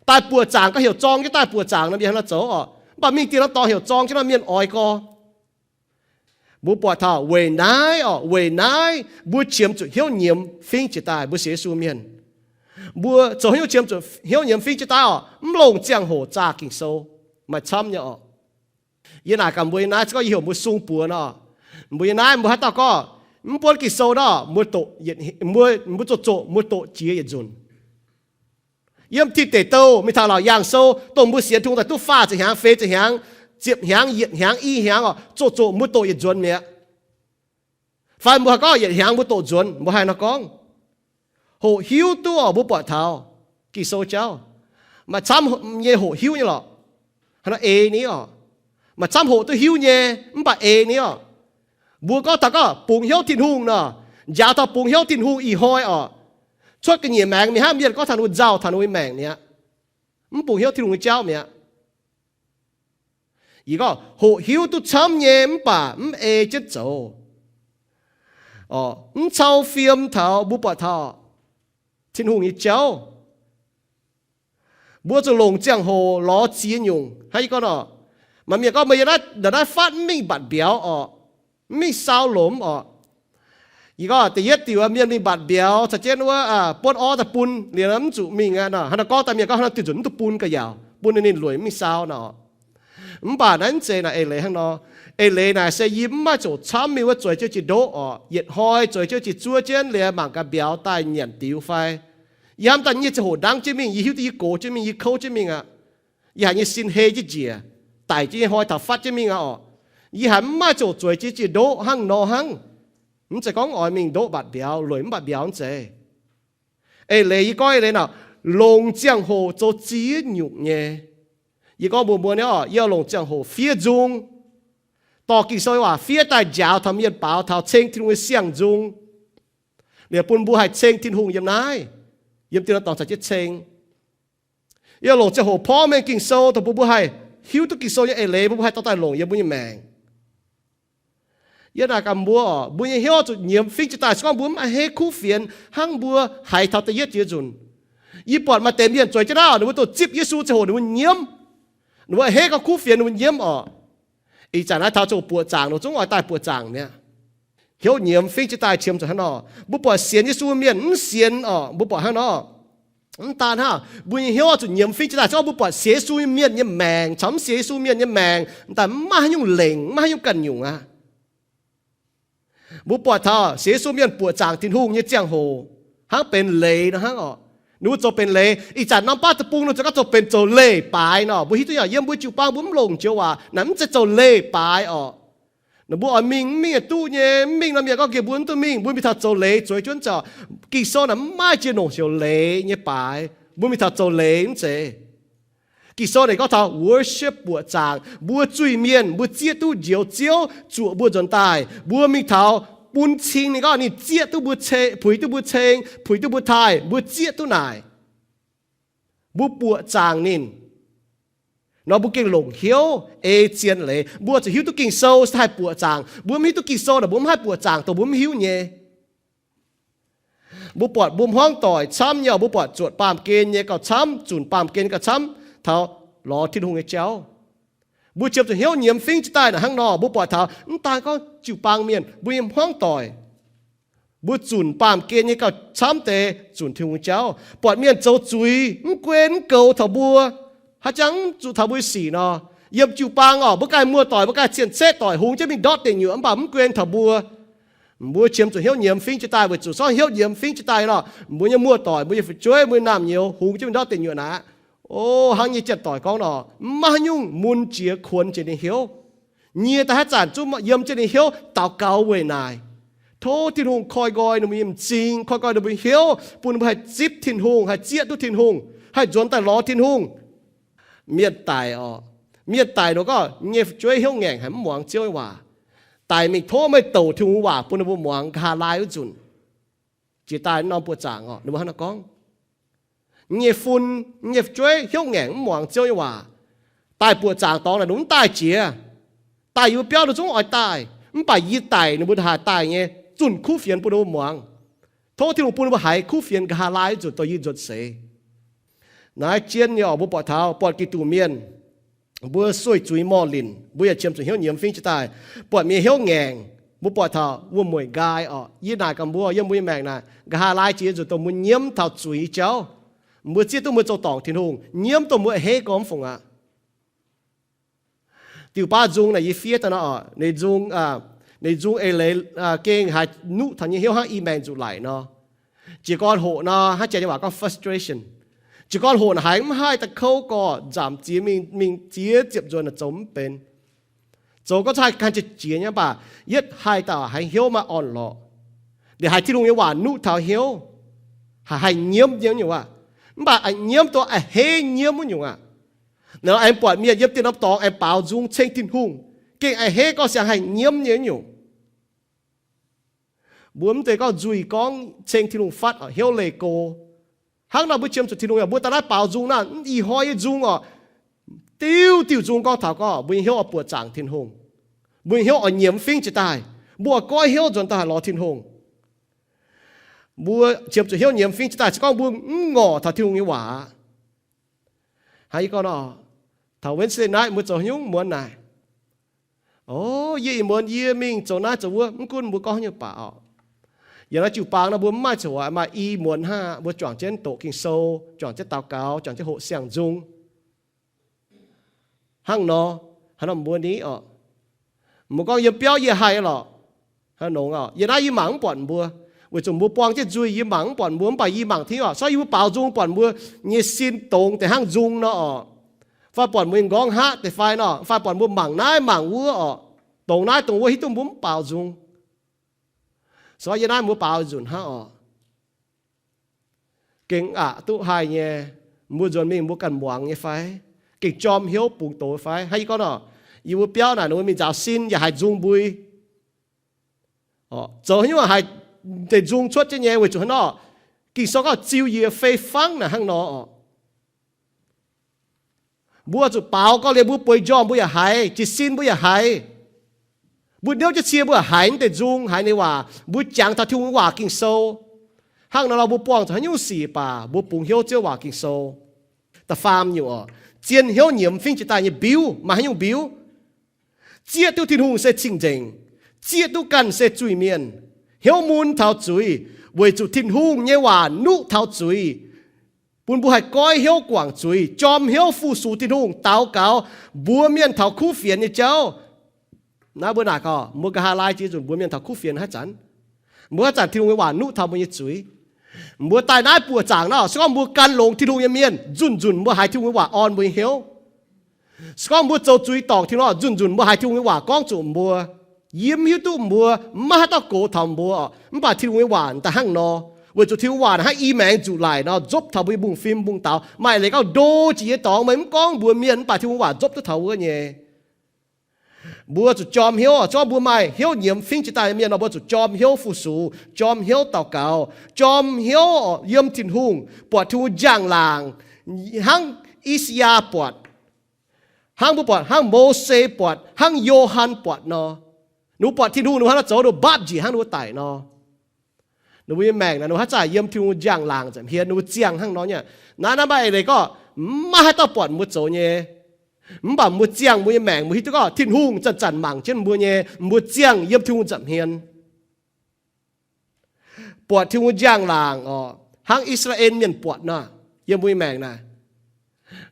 Daaih buoqc zaangc gauh heuc zorng jienv daaih buoqc zaangc nor, mienh hnangv nor zoux oc. Mv baac mingh diuh nor dorh heuc zorng jienv nor mienh oix gorx. Mbuo buatc taux weic naaiv oc, weic naaiv mbuo qiemx zuqc hnyouv nyiemz fingv jiez daaih, mbuo sienx Yesu mienh. Mbuo zoux haaix nyungc qiemx zuqc hnyouv nyiemz fingv jiez daaih oc? Mv longc ziangh hoc zaah Ging-Sou. Maaih camv nyei oc. Yie naaic gaax mbuo nyei naaiv, se gorngv yie heuc mbuo sung buoz nor, mbuo nyei naaiv mbuo haaix dauh gorngv mv buonv Ging-Sou nor, mbuo doqc, mbuo, mbuo zoqc zoqc mbuo doqc jiex yietc nzunc. Yiem Tin Deic Douh mingh taux Laauc Yaangh Sou, dongh mbuo sienx Tin-Hungh daaih duqv faah ziepc hnyangx, feix ziepc hnyangx, ziepc hnyangx, yietc hnyangx, i hnyangx oc, zoqc zoqc mbuo doqc yietc nzuonx mi'aqv. Fai mbuo haih gorngv yietc hnyangx mbuo doqc nzuonx, mbuo haih nor gorngv. Hoqc hiuv duqv oc, mbuo buatc taux Ging-Sou jauv, maaih camv nyei hoqc hiuv nyei lorqc. Hnangv naaiv eix ni oc. Maaih camv hoqc duqv hiuv nyei, mv baac eix ni oc. Mbuo gorngv taux gorngv bungx hnyouv Tin-Hungh nor, njaaux taux bungx hnyouv Tin-Hungh ih hnoi oc, cuotv ga'nyiec maengx mingh hnangv mienh gorngv taux ninh mbuo nzauh taux ninh mbuo maengc mi'aqv. Mv bungx hnyouv Tin-Hungh nyei jauv mi'aqv. Yie gorngv hoqc hiuv duqv camv nyei mv baac mv ei jienv zoux. Mv cau fiem taux mbuo buatc taux Tin-Hungh nyei jauv. Mbuo zuqc longc ziangh hoc lorz ziex nyungc. Hnangv yie gorngv nor, maaih mienh gorngv meih yiem naaiv, naaiv fatv mv mingh mbatc mbiauz oc, mv mingh saau lomc oc. Yie gorngv da'yietv diuc mienh mingh mbatc mbiauz caux jienv wuov buonv orv daaih bun liuz mv zuqc mingh aqv nor. Hnangv nor gorngv daaih mienh gorngv hnangv nor diuh nzunc mv duqv bun ga'yaauc, bun ninh lueic mv mingh saau nor. Mv baac naaiv mv zeiz naaic eix leiz hnangv nor. Eix leiz naaic se yie mv maaih ziouc camv mingh wuov zueiz jienv jiex ndoqv oc, yietc hnoi zueiz jienv jiex zuov jienv liuz mangc gaax mbiauz daaih nyanc diux fai. Yie hnamv daaih nyei ziangh hoc ndangv jienv mingh, yie hiuv duqv yie gox jienv mingh, yie kouv jienv mingh aqv. Yie haiz nyei sin hei jienv njiec, daic jienv nyei hnoi taux fatv jienv mingh aqv oc. Yie haiz mv maaih ziouc zueiz jienv jiex ndoqv hnangv nor hnangv. Mv zeiz gorngv oix mingh ndoqv mbatc mbiauz, lueic mv mbatc mbiauz mv zeiz. Eix leiz yie gorngv eix leiz naaic, longc ziangh hoc zoux ziex nyungc nyei. Yie gorngv mbuox mbuo nyei oc, yie longc ziangh hoc fiev nzung, dorh Ging-Sou nyei waac fiev daaih njaaux taux mienh baaux taux ceng Tin-Hungh nyei siang-nzung, liuz bun mbuo haih ceng Tin-Hungh yiem naaiv, yiem dieh norm dorngx caux jienv ceng. Yie longc ziangh hoc porv mengh Ging-Sou dongh bun mbuo haih hiuv duqv Ging-Sou nyei eix leiz, bun mbuo haih dorh daaih longc yiem mbuo nyei maengc. Yie naaic gaax mbuo oc, mbuo nyei hnyouv zuqc nyiemz fingv jiez daaih. Se gorngv mbuo mv a'hneiv kuv fienx hnangv mbuo haiz taux da'yietv jiex nzunc, yie buatc maaih deix mienh zueiz jienv naaiv oc, ninh mbuo doh zipv Yesu ziangh hoc ninh mbuo nyiemv. Ninh mbuo a'hneiv gorngv kuv fienx ninh mbuo nyiemv oc. Ih zanc naaiv taux ziangh hoc buoqc zaangc, ninh zungv oix daaih buoqc zaangc mi'aqv. Hnyouv nyiemz fingv jiez daaih qiemx zuqc hnangv nor. Mbuo buatc sienx Yesu mienh mv sienx oc, mbuo buatc hnangv nor. Mv daan hnangv, mbuo nyei hnyouv zuqc nyiemz fingv jiez daaih. Se gorngv mbuo buatc sienx Yesu mienh nyei maengc caux mv sienx Yesu mienh nyei maengc, daaih mv maaih haaix nyungc lengc, mv maaih haaix nyungc ganh nyungc aqv. Mbuo buatc taux Yesu mienh buoqc zaangc Tin-Hungh nyei ziangh hoc hnangv benx leiz nor hnangv oc. Ninh mbuo zoux benx leiz. Ih zanc norm baav deic-bung ninh zoux gaax zoux benx zoux leiz-baaix nor. Mbuo hiuv duqv yiem mbuo jiu-baang mbuo mv longc joux waac naaic, mv zeiz zoux leiz-baaix oc. Naaic mbuo oix mingh mv mingh yaac duqv nyei. Mv mingh nor mienh gorngv gengh mbuo mv duqv mingh, mbuo mingh taux zoux leiz zueiz jienv nzauc. Ging-Sou naaic mv maaih jiex longc heuc leiz nyei baaix. Mbuo mingh taux zoux leiz mv zeiz. Ging-Sou naaic gorngv taux worship, buoqc zaangc. Mbuo zuiz-mienh mbuo zieqv duqv Njoux Ziouv zuoqc mbuo nzuonx daaih, mbuo mingh taux bun cing ninh, gorngv ninh zieqv duqv mbuo, puix duqv mbuo ceng, puix duqv mbuo taaih, mbuo zieqv duqv naaic. Mbuo buoqc zaangc ninh nor, mbuo gengh longc hnyouv ei zien leiz. Mbuo zuqc hiuv duqv Ging-Sou se haih buoqc zaangc. Mbuo mv hiuv duqv Ging-Sou naaic, mbuo mv haih buoqc zaangc dongh mbuo mv hiuv nyei. Mbuo buatc mbuo hmuangv doic camv nyei, mbuo buatc zuotc baamh gen nyei gauh camv, zunc baamh gen nyei gauh camv taux lorz Tin-Hungh nyei jauv. Mbuo qiemx zuqc hnyouv nyiemz fingx jiex daaih naaic hnangv nor. Mbuo buatc taux mv daan gorngv jiu-baang mienh, mbuo nyei hmuangv doic, mbuo zunc baamh gen nyei gauh camv deix zunc Tin-Hungh nyei jauv. Buatc mienh zoux zuiz mv guen mv goux taux mbuo, haaix jangv mv zuqc taux mbuo sic nor. Yiem jiu-baang oc, mbuo ganh muoz-doic, mbuo ganh cien-ceqv doic hungx jienv mingh ndortv deic nyuoqc mv baac mv guen taux mbuo. Mbuo qiemx zuqc hnyouv nyiemz fingx jiex daaih weic zuqc sorng hnyouv nyiemz fingx jiex daaih nor, mbuo nyei muoz-doic, mbuo nyei fu'jueiv, mbuo nyei naamh nyouz hungx jienv mingh ndortv deic nyuoqc naaic, o, hnangv nyei janx-doic gorngv nor, mv maaih haaix nyungc mun jiex kuonx jiex ninh hnyouv. Nyie daaih haaix zanc zungv yiem jienv ninh hnyouv daux gaux weic naaic. Tov Tin-Hungh koi nqoi ninh mbuo nyei m'zing, koi nqoi ninh mbuo nyei hnyouv, bun ninh mbuo haih zipv Tin-Hungh, haih zieqv duqv Tin-Hungh, haih nzuonx daaih lorz Tin-Hungh. Mienh daic oc, mienh daic nor gorngv nyei fu'jueiv hnyouv ngaengc haic, mv muangx Ziouv nyei waac. Daic mingh tov meih douc Tin-Hungh waac bun ninh mbuo muangx, nqa'haav laai wuov nzunc. Jiex daaih norm buoqc zaangc oc, ninh mbuo hnangv naaiv gorngv. Nyei fun, nyei fu'jueiv hnyouv ngaengc mv muangx Ziouv nyei waac. Daaih buoqc zaangc dorngx naaic ninh mv daaih jiex. Daaih yie mbuo biauv ninh zungv oix daaih, mv baac yie daic ninh mbuo haih daaih nyei, zunh kuv fienx bun ninh mbuo muangx. Tov Tin-Hungh bun ninh mbuo haiz kuv fienx nqa'haav laai wuov nzunc dongh yie nzuonx seix. Naaiv jien nyei oc, mbuo buatc taux buatc Giduc mienh, mbuo sueih zuiz morh linc, mbuo yaac qiemx zuqc hnyouv nyiemz fingx jiex daaih. Buatc mienh hnyouv ngaengc, mbuo buatc taux wuom-mueic nqaai oc. Yie naaic gaax mbuo, yiem mbuo nyei maengc naaic, nqa'haav laai jiex nzunc dongh mbuo nyiemv taux zuiz nyei jauv. Mbuo zieqv duqv mbuo zoux dorngc Tin-Hungh, nyiemv dongh mbuo a'hneiv gormx fungc aqv. Diuh baav nzung naaic yie fiev daaih nor oc, ninh nzung, ninh nzung eix leiz gengh haiz nuqv taux nyei hnyouv hnangv i maengc nzuqc laic nor. Jiez gorn hoqc nor, hnangv janx nyei waac gorngv frustration. Jiez gorn hoqc naaic haiz mv haih daaih kouv gorx, nzamc ziex mingh, mingh ziex ziepc nzuonx naaic zoux mv benx. Zoux gorngv cuotv haih gan jiex jiex nyei, mv baac yietv haih dauh haiz hnyouv maaih orn-lorqc. Liuz haiz Tin-Hungh nyei waac nuqv taux hnyouv, haiz haih nyiemv nyei wuov nyungc aqv. Mv baac a'hneiv nyiemv wuov nyungc aqv. Naaiv aengx buatc mienh yiem dieh norm dorngx aengx baaux nzung ceng Tin-Hungh, gengh a'hneiv gorngv siang haih nyiemv nyei wuov nyungc. Mbuo mv zeiz gorngv nzuih gorngv ceng Tin-Hungh fatv oc, hnyouv leih go. Hnangv nor mbuo qiemx zuqc Tin-Hungh yaac mbuo daaih naaiv baaux nzung naaiv, ih hnoi nyei nzung oc, diuh diuh nzung gorngv taux gorngv mbuo nyei hnyouv oix buoqc zaangc Tin-Hungh, mbuo nyei hnyouv oix nyiemz fingx jiex daaih, mbuo oix goiv hnyouv nzuonx daaih haih lorz Tin-Hungh. Mbuo qiemx zuqc hnyouv nyiemz fingx jiex daaih se gorngv mbuo mv ngorc taux Tin-Hungh nyei waac aqv. Hnangv yie gorngv nor, taux Wednesday night mbuo zoux haaix nyungc muonz naaic, o, yie ih muonz yie mingh zoux naaiv zoux wuov, mv gunv mbuo gorngv haaix nyungc baac oc, yiem naaiv jiu-baang nor mbuo mv maaih coc, maaih i muonz hnangv mbuo juangc jienv doqc Ging-Sou, juangc jienv daux gaux, juangc jienv hoqc siang-nzung. Hnangv nor, hnangv nor mbuo ni oc, mbuo gorngv yiem biauv yie haih lorqc. Hnangv nor oc, yie naaiv yie mangc mv buatc mbuo, weic zuqc mbuo buang jienv nzuih yie mangc mv buatc mbuo, mv baac yie mangc Tin-Hungh oc. Se gorngv yie mbuo baaux nzung buatc mbuo nyei sin dongz deix hnangv nzung nor oc, fai buatc mbuo nyei nqorngv haqv deix fai nor, fai buatc mbuo mangc naaiv mangc wuov oc, dongz naaiv dongz wuov, hiuv duqv mbuo mv baaux nzung. Se gorngv yie naaiv mbuo baaux nzunc hnangv oc, gengh aqc duqv haih nyei. Mbuo nzuonx mingh mbuo ganh muangx nyei fai? Gengh jorm hnyouv bungx doz fai? Hnangv yie gorngv nor, yie mbuo biauv naaic ninh mbuo mingh nzaaux sin yaac haih nzung mbui. Zoux haaix nyungc haiz deix nzung cuotv jienv nyei? Weic zuqc hnangv nor, Ging-Sou gorngv ziux yiec fei fangv naaic hnangv nor oc. Mbuo zuqc baaux gorngv liuz mbuo bueix njormh mbuo yaac haiz, jiez sin mbuo yaac haiz. Mbuo niouv jienv cie mbuo yaac haiz naaiv deix nzung, haiz ninh waac, mbuo jangx taux Tin-Hungh waac Ging-Sou. Hnangv nor nor mbuo buangh zuqc haaix nyungc sic baac mbuo bungx hnyouv Ziouv waac Ging-Sou. Da'faam nyungc oc, zien hnyouv nyiemz fingx jiex daaih nyei mbiuv maaih haaix nyungc mbiuv? Zieqv duqv Tin-Hungh se cing-nzengc, zieqv duqv ganh se zuiz-mienh, hnyouv mun taux zuiz, weic zuqc Tin-Hungh nyei waac nuqv taux zuiz, bun mbuo haih goiv hnyouv guangc zuiz, jorm hnyouv fu-sux Tin-Hungh, daux gaux, mbuox mienh taux kuv fienx nyei jauv. Naaiv mbuo naaic gaax, mbuo nqa'haav laai jiex nzunc mbuox mienh taux kuv fienx haaix zanc, mbuo haaix zanc Tin-Hungh nyei waac nuqv taux mbuo nyei zuiz. Mbuo daaih naaiv buoqc zaangc nor, se gorngv mbuo gan longx Tin-Hungh nyei mienh, nzunc nzunc mbuo haiz Tin-Hungh nyei waac orn mbuo nyei hnyouv. Se gorngv mbuo zoux zuiz dorngc Tin-Hungh, nzunc nzunc mbuo haiz Tin-Hungh nyei waac gorngv zuqc mbuo. Yie mv hiuv duqv mbuo, maiv haaix dauh gox taux mbuo, mv baac Tin-Hungh nyei waac daaih hnangv nor. Weic zuqc Tin-Hungh waac hnangv i maengx nzuqc laic nor, nzopv taux mbuo nyei mbungv-fim mbungv-daaux. Maaih eix leiz gorngv ndo jiex yie dorngx, meih mv gorngv mbuox mienh, mv baac Tin-Hungh waac nzopv duqv taux wuov nyei. Mbuo zuqc jorm hnyouv, se gorngv mbuo maaih hnyouv nyiemz fingx jiex daaih nyei mienh nor, mbuo zuqc jorm hnyouv fu-sux, jorm hnyouv daux gaux, jorm hnyouv yiem Tin-Hungh, buatc Tin-Hungh njang-laangc, hnangv I^saa^yaa buatc, hnangv mbuo buatc, hnangv Mose buatc, hnangv Yo^han buatc nor. Ninh mbuo buatc Tin-Hungh, ninh mbuo hnangv nor zoux, ninh mbuo mbaapv njiec hnangv ninh mbuo daic nor. Ninh mbuo nyei maengc naaic, ninh mbuo haaix zanc yiem Tin-Hungh njang-laangc nza'hmien, ninh mbuo ziangh hnangv nor nyei. Naaiv, naaiv maaih eix leiz gorngv maiv haaix dauh buatc mbuo zoux nyei. Mv baac mbuo ziangh mbuo nyei maengc, mbuo hiuv duqv gorngv Tin-Hungh zanc-zanc mangc jienv mbuo nyei, mbuo ziangh yiem Tin-Hungh nza'hmien, buatc Tin-Hungh njang-laangc oc, hnangv I^saa^laa^en Mienh buatc nor, yiem mbuo nyei maengc naaic.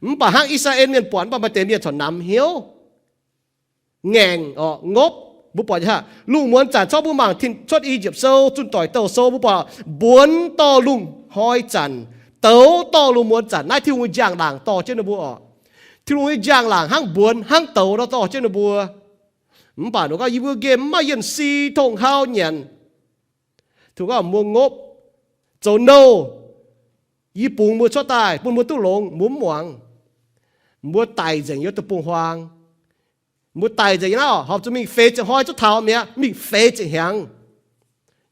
Mv baac hnangv I^saa^laa^en Mienh buatc, mv baac maaih deix mienh corc namx hnyouv, ngaengc oc, ngopv. Mbuo buatc aqv, lungh muonz zanc corc mbuo mangc Tin, Cuotv I^yipv Sou, Zunh Doic Douh Sou, mbuo buatc mbuonx dorh lungh hnoi zanc, douz dorh lungh muonz zanc, naaiv Tin-Hungh nyei njang-laangc dorh jienv ninh mbuo oc. Tin-Hungh nyei njang-laangc hnangv mbuonx hnangv douz nor dorh jienv ninh mbuo. Mv baac ninh gorngv, yie mbuo nqemh mv maaih yienh si tong hau nyanc. Tin-Hungh gorngv mbuo ngopv, zoux nouh, yie bungx mbuo cuotv daaih bun mbuo duqv longx, mbuo mv muangx. Mbuo daic nzengc yiem deic-bung-huaang. Mbuo daic nzengc nyei naaiv, horpc zuqc mingh feix ziepc hnoi zungv taux mi'aqv, mingh feix ziepc hnyangx.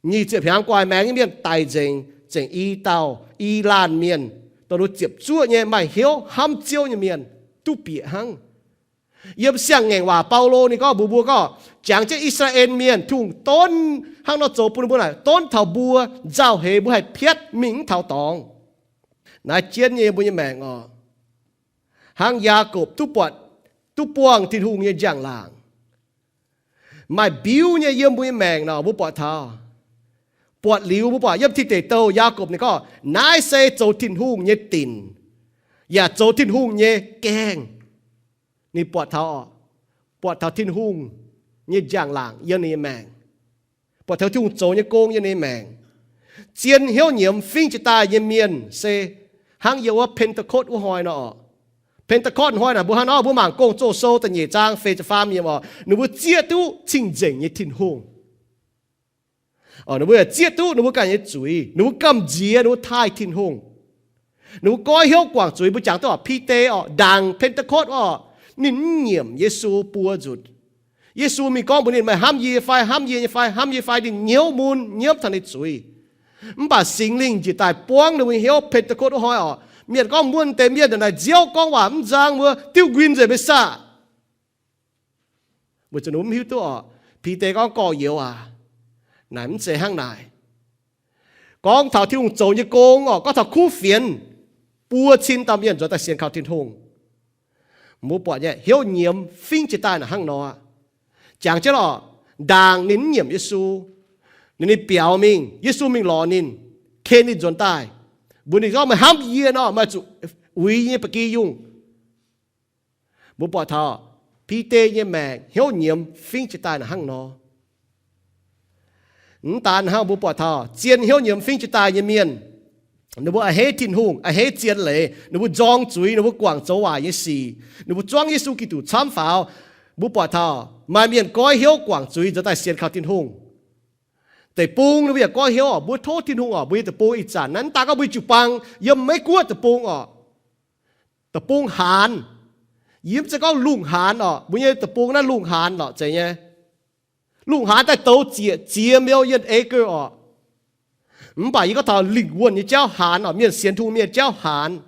Nyic ziepc hnyangx guaax maengx nyei mienh daic nzengc, zengc i dauh, i laanh mienh, dongh ninh ziepc zuoqv nyei, maaih hnyouv hnamv Ziouv nyei mienh duqv bieqc hnangv. Yiem Siang-Ngaengc Waac Baulo ninh gorngv mbuox mbuo gorngv, jangx jienv I^saa^laa^en Mienh, Tin-Hungh donv hnangv nor zoux bun ninh mbuo naaic, donv taux mbuo nzauh heix mbuo haih piatv mingh mv taux dorngx. Naaiv jienv nyei mbuo nyei maengc oc. Hnangv Yaakopv duqv buatc, duqv buangh Tin-Hungh nyei njang-laangc. Maaih mbiuv nyei yiem mbuo nyei maengc nor, mbuo buatc taux. Buatc liuz mbuo buatc yiem Tin Deic Douh Yaakopv ninh gorngv, naaiv se zoux Tin-Hungh nyei dinc, yaac zoux Tin-Hungh nyei gaengh. Ninh buatc taux, buatc taux Tin-Hungh nyei njang-laangc yiem ninh nyei maengc, buatc taux Tin-Hungh zoux nyei gong yiem ninh nyei maengc. Zien hnyouv nyiemz fingx jiex daaih nyei mienh se hnangv yiem wuov Pentecost wuov hnoi nor. Pentecost hnoi naaic mbuo hnangv nor, mbuo mangc Gong-Zoh Sou da'nyeic zaang feix ziepc faam yiemc oc, ninh mbuo zieqv duqv cing-nzengc nyei Tin-Hungh. Ninh mbuo yaac zieqv duqv ninh mbuo ganh nyei zuiz, ninh mbuo gamh nziex, ninh mbuo taaih Tin-Hungh. Ninh mbuo goiv hnyouv guangc zuiz. Mbuo jangx duqv oc, Bide oc, ndaangc Pentecost oc, ninh mv nyiemc Yesu buo nzunc. Yesu mingh gorngv mbuox ninh, meih hnamv yie fai? Hnamv yie nyei fai? Hnamv yie fai? Ninh nyiouv mun, nyiemv taux ninh zuiz. Mv baac Singx Lingh njiec daaih buangv ninh mbuo nyei hnyouv. Pentecost wuov hnoi oc, mienh gorngv, muonh deix mienh ndongc naaic nziouv, gorngv waac mv nzang, mbuo diuv nquin nzengc meih saah? Weic zuqc ninh mbuo mv hiuv duqv oc, Bide gorngv, gorx-youz aac, naaic mv zeiz hnangv naaic. Gorngv taux Tin-Hungh zoux nyei gong oc, gorngv taux kuv fienx buo cin dauh mienh nzuonx daaih sienx kaux Tin-Hungh. Mbuo buatc nyei hnyouv nyiemz fingx jiex daaih naaic hnangv nor. Jangx jienv oc, ndaangc ninh mv nyiemc Yesu, ninh, ninh biaux mingh, Yesu mingh lorz ninh, ken ninh nzuonx daaih, mbuox ninh gorngv, meih hnamv yie nor, meih zuqc uix yie nyei ba'gi yungh. Mbuo buatc taux Bide nyei maengc hnyouv nyiemz fingx jiex daaih naaic hnangv nor. Mv daan hnangv, mbuo buatc taux zien hnyouv nyiemz fingx jiex daaih nyei mienh, ninh mbuo a'hneiv Tin-Hungh, a'hneiv zien leiz, ninh mbuo nzorng zuiz, ninh mbuo guangc zoux waaic nyei sic, ninh mbuo zuangv Yesu Giduc camv faaux. Mbuo buatc taux maaih mienh goiv hnyouv guangc zuiz nzuonx daaih sienx kaux Tin-Hungh. Deic-bung ninh mbuo yaac goiv hnyouv oc. Mbuo tov Tin-Hungh oc, mbuo nyei deic-bung ih zanc naaiv, mv daan gorngv mbuo nyei jiu-baang yiem Meiv-Guoqv deic-bung oc, deic-bung haanz. Yie mv zeiz gorngv lungh haanz oc, mbuo nyei deic-bung naaiv lungh haanz lorqc zeiz nyei. Lungh haanz daaih douz ziec ziex million acre oc. Mv baac yie gorngv taux lingc wuonh nyei jauv haanz oc, mienh sienx Tin-Hungh mienh jauv haanz.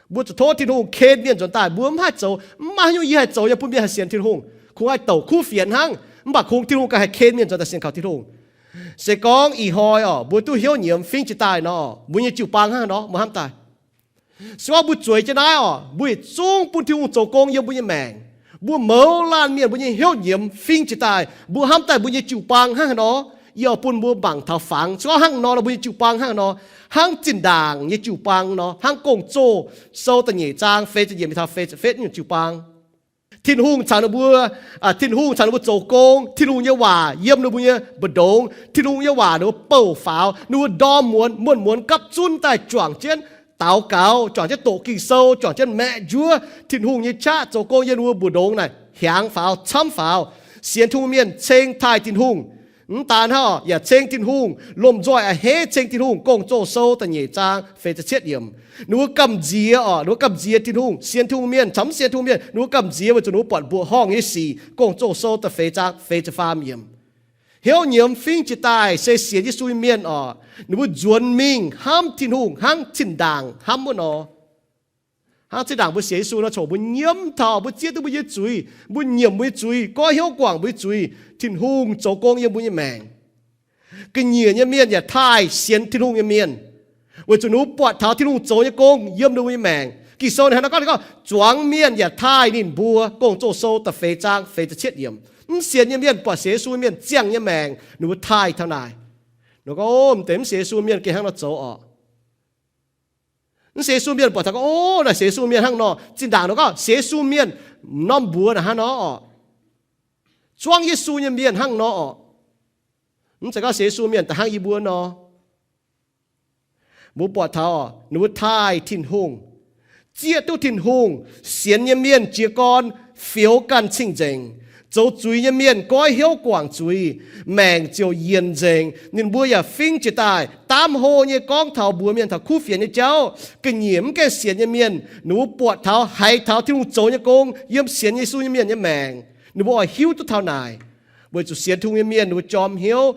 Mbuo zuqc tov Tin-Hungh ken mienh nzuonx daaih, mbuo mv haih zoux, mv maaih haaix nyungc yie haih zoux yaac bun mienh haih sienx Tin-Hungh. Kungx haih douc kuv fienx hnangv, mv baac kungx Tin-Hungh ganh haih ken mienh nzuonx daaih sienx kaux Tin-Hungh. Se gorngv ih hnoi oc, mbuo duqv hnyouv nyiemz fingx jiex daaih nor, mbuo nyei jiu-baang hnangv nor, mbuo hnamv daaih. Se gorngv mbuo zueiz jienv naaiv oc, mbuo yietc zungv bun Tin-Hungh zoux gong yiem mbuo nyei maengc. Mbuo mouz laanh mienh mbuo nyei hnyouv nyiemz fingx jiex daaih, mbuo hnamv daaih mbuo nyei jiu-baang hnangv haaix nor, yie oix bun mbuo mangc taux fangx. Se gorngv hnangv nor, mbuo nyei jiu-baang hnangv haaix nor, hnangv zinh ndaangc nyei jiu-baang nor, hnangv Gong-Zoh Sou da'nyeic zaang feix ziepc yiemc mingh taux feix ziepc fetv nyungc jiu-baang. Tin-Hungh caux ninh mbuo, Tin-Hungh caux ninh mbuo zoux gong. Tin-Hungh nyei waac yiem ninh mbuo nyei mbu'ndongx. Tin-Hungh nyei waac ninh mbuo bouh faaux, ninh mbuo ndorm muonz, muonz-muonz gapv zunv daaih juangc jienv daux gaux, juangc jienv doqc Ging-Sou, juangc jienv maeqv njuov. Tin-Hungh nyei qaqv zoux gong yiem ninh mbuo mbu'ndongx naaic hiaangx faaux, camv faaux. Sienx Tin-Hungh mienh ceng taaih Tin-Hungh. Mv daan hnangv, yaac ceng Tin-Hungh, lomh nzoih a'hneiv ceng Tin-Hungh. Gong-Zoh Sou da'nyeic zaang feix ziepc cietv yiemc. Ninh mbuo gamh nziex oc, ninh mbuo gamh nziex Tin-Hungh. Sienx Tin-Hungh mienh caux mv sienx Tin-Hungh mienh, ninh mbuo gamh nziex weic zuqc ninh mbuo buatc mbuoqc horngh nyei sic. Gong-Zoh Sou da'feix zaang feix ziepc faam yiemc. Hnyouv nyiemz fingx jiex daaih se sienx Yesu nyei mienh oc, ninh mbuo nzuonx mingh hnamv Tin-Hungh hnangv zinh ndaangc hnamv wuov nor. Hnangv zinh ndaangc mbuo sienx Yesu nor, corc mbuo nyiemv taux mbuo zieqv duqv mbuo nyei zuiz, mbuo nyiemc mbuo nyei zuiz, goiv hnyouv guangc mbuo nyei zuiz, Tin-Hungh zoux gong yiem mbuo nyei maengc. Ga'nyiec nyei mienh yaac taaih sienx Tin-Hungh nyei mienh, weic zuqc ninh mbuo buatc taux Tin-Hungh zoux nyei gong yiem ninh mbuo nyei maengc. Ging-Sou ninh hnangv naaiv gorngv, ninh gorngv, zuangx mienh yaac taaih ninh mbuo. Gong-Zoh Sou da'feix zaang feix ziepc cietv yiemc. Mv sienx nyei mienh buatc sienx Yesu mienh ziangh nyei maengc, ninh mbuo taaih taux naaic. Ninh gorngv, O, m'deix mv sienx Yesu mienh gengh hnangv nor zoux oc. Mv sienx Yesu mienh buatc taux gorngv, O, naaic sienx Yesu mienh hnangv nor. Zinh ndaangc ninh gorngv sienx Yesu mienh norm mbuox naaic hnangv nor oc. Zuangv Yesu nyei mienh hnangv nor oc. Mv zeiz gorngv sienx Yesu mienh da'hnangv yie mbuo nor. Mbuo buatc taux ninh mbuo taaih Tin-Hungh, zieqv duqv Tin-Hungh, sienx nyei mienh jiez gorn fioux ganh cing-nzengc. Zoux zuiz nyei mienh goiv hnyouv guangc zuiz, maengc ziouc yienc nzengc. Ninh mbuo yaac fingx jiex daaih. Daamv hlo nyei gorngv taux mbuox mienh taux kuv fienx nyei jauv. Ga'nyiec mv gaengh sienx nyei mienh, ninh mbuo buatc taux, haiz taux Tin-Hungh zoux nyei gong yiem sienx Yesu nyei mienh nyei maengc, ninh mbuo oix hiuv duqv taux naaic. Weic zuqc sienx Tin-Hungh nyei mienh ninh mbuo jorm hnyouv,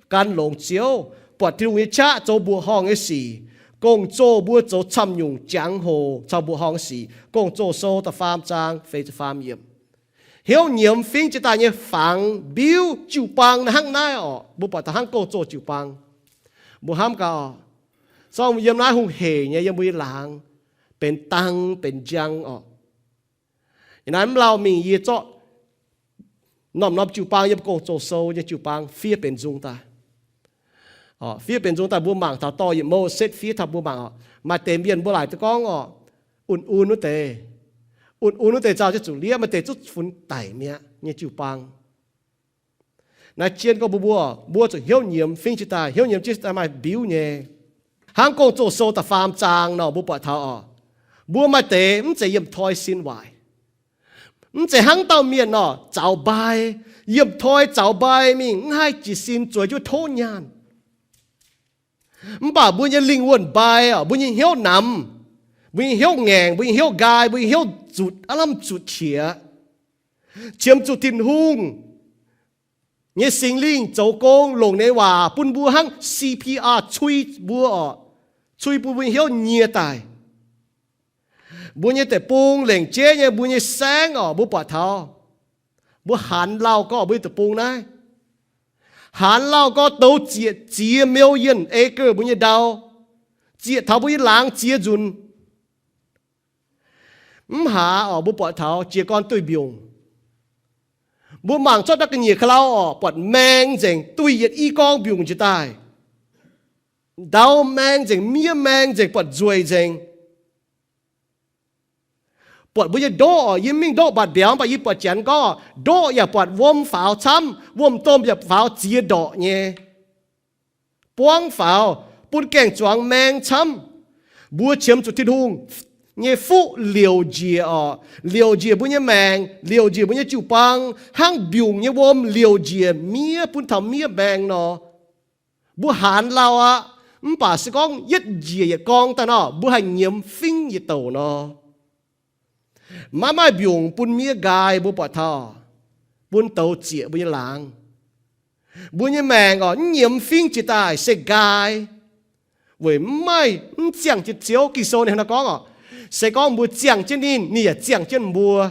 gan longx Ziouv, buatc Tin-Hungh nyei qaqv zoux mbuoqc horngh nyei sic. Gong-zoh mbuo zoux camv nyungc jangx-hoc caux mbuoqc horngh nyei sic. Gong-Zoh Sou da'faam zaang feix ziepc faam yiemc. Hnyouv nyiemz fingx jiex daaih nyei fangx mbiuv jiu-baang naaiv hnangv naaiv oc. Mbuo buatc taux hnangv gong-zoh jiu-baang, mbuo hnamv gaax oc. Sorng yiem naaiv hungh hec nyei yiem mbuo nyei laangz benx dang benx njang oc. Ih naaiv mv lauh mingh yie zorqv norm-norm jiu-baang yiem Gong-Zoh Sou nyei jiu-baang fiev benx nzung daaih. Fiev benx nzung daaih mbuo mangc taux dorh yietc mouh setv fiev taux mbuo mangc oc. Maaih deix mienh mbuo laaic duqv gorngv oc, un-un wuov deix, un-un wuov deix nzauh jienv zuqc liev, maaih deix zuqc funx daic mi'aqv nyei jiu-baang. Naaiv jien gorngv mbuo, mbuo, mbuo zuqc hnyouv nyiemz fingx jiex daaih, hnyouv nyiemz jienv daaih maaih mbiuv nyei. Hnangv Gong-Zoh Sou da'faam zaang nor mbuo buatc taux oc, mbuo maaih deix mv zeiz yiem toi sin waaic. Mv zeiz hnangv dauh mienh nor zaux mbai, yiem toi zaux mbai mingh mv haih jiez sin zueiz jienv tov nyaanh. Mv baac mbuo nyei lingh wuonh mbai oc, mbuo nyei hnyouv namx, mbuo nyei hnyouv ngaengc, mbuo nyei hnyouv nqaai, mbuo nyei hnyouv zutc, aav lamh zutc qiex. Qiemx zuqc Tin-Hungh nyei Singx Lingh zoux gong longc ninh nyei waac bun mbuo hnangv C P R cui mbuo oc, cui bun mbuo nyei hnyouv nyie daaih. Mbuo nyei deic-bung lengc jeiv nyei, mbuo nyei saengv oc, mbuo buatc taux mbuo haanz lauh gorngv mbuo nyei deic-bung naaiv, haanz lauh gorngv douz zieqc ziex million acre mbuo nyei ndau, zieqc taux mbuo nyei laangz ziex nzunc. Mv haaix oc, mbuo buatc taux jiez gorn duih mbiungc. Mbuo mangc cuotv naaiv ga'nyiec ka'lau oc, buatc maeng nzengc, duih yietc i gorngv mbiungc njiec daaih. Ndau maeng nzengc, miev maeng nzengc, buatc nzueic nzengc. Buatc mbuo nyei ndoqv oc, yie mv mingh ndoqv mbatc mbiauz, mv baac yie buatc janx gorngv oc, ndoqv yaac buatc wuom faaux camv, wuom-domh yaac faaux ziex ndorqc nyei. Buangv faaux, bun gaeng-zuangx maeng camv. Mbuo qiemx zuqc Tin-Hungh nyei fuqv liouc njiec oc, liouc njiec mbuo nyei maengc, liouc njiec mbuo nyei jiu-baang, hnangv mbiungc nyei wuom liouc njiec miev bun taux miev maeng nor. Mbuo haanz lauh aqv, mv baac se gorngv yietv njiec yietc gorngv daaih nor, mbuo haih nyiemz fingx yietc douc nor. Maiv maaih mbiungc bun miev nqaai, mbuo buatc taux, bun douz zieqc mbuo nyei laangz. Mbuo nyei maengc oc, mv nyiemz fingx jiex daaih se nqaai, weic mv maaih, mv ziangh jienv Ziouv. Ging-Sou ninh hnangv naaiv gorngv oc, se gorngv mbuo ziangh jienv ninh, ninh yaac ziangh jienv mbuo.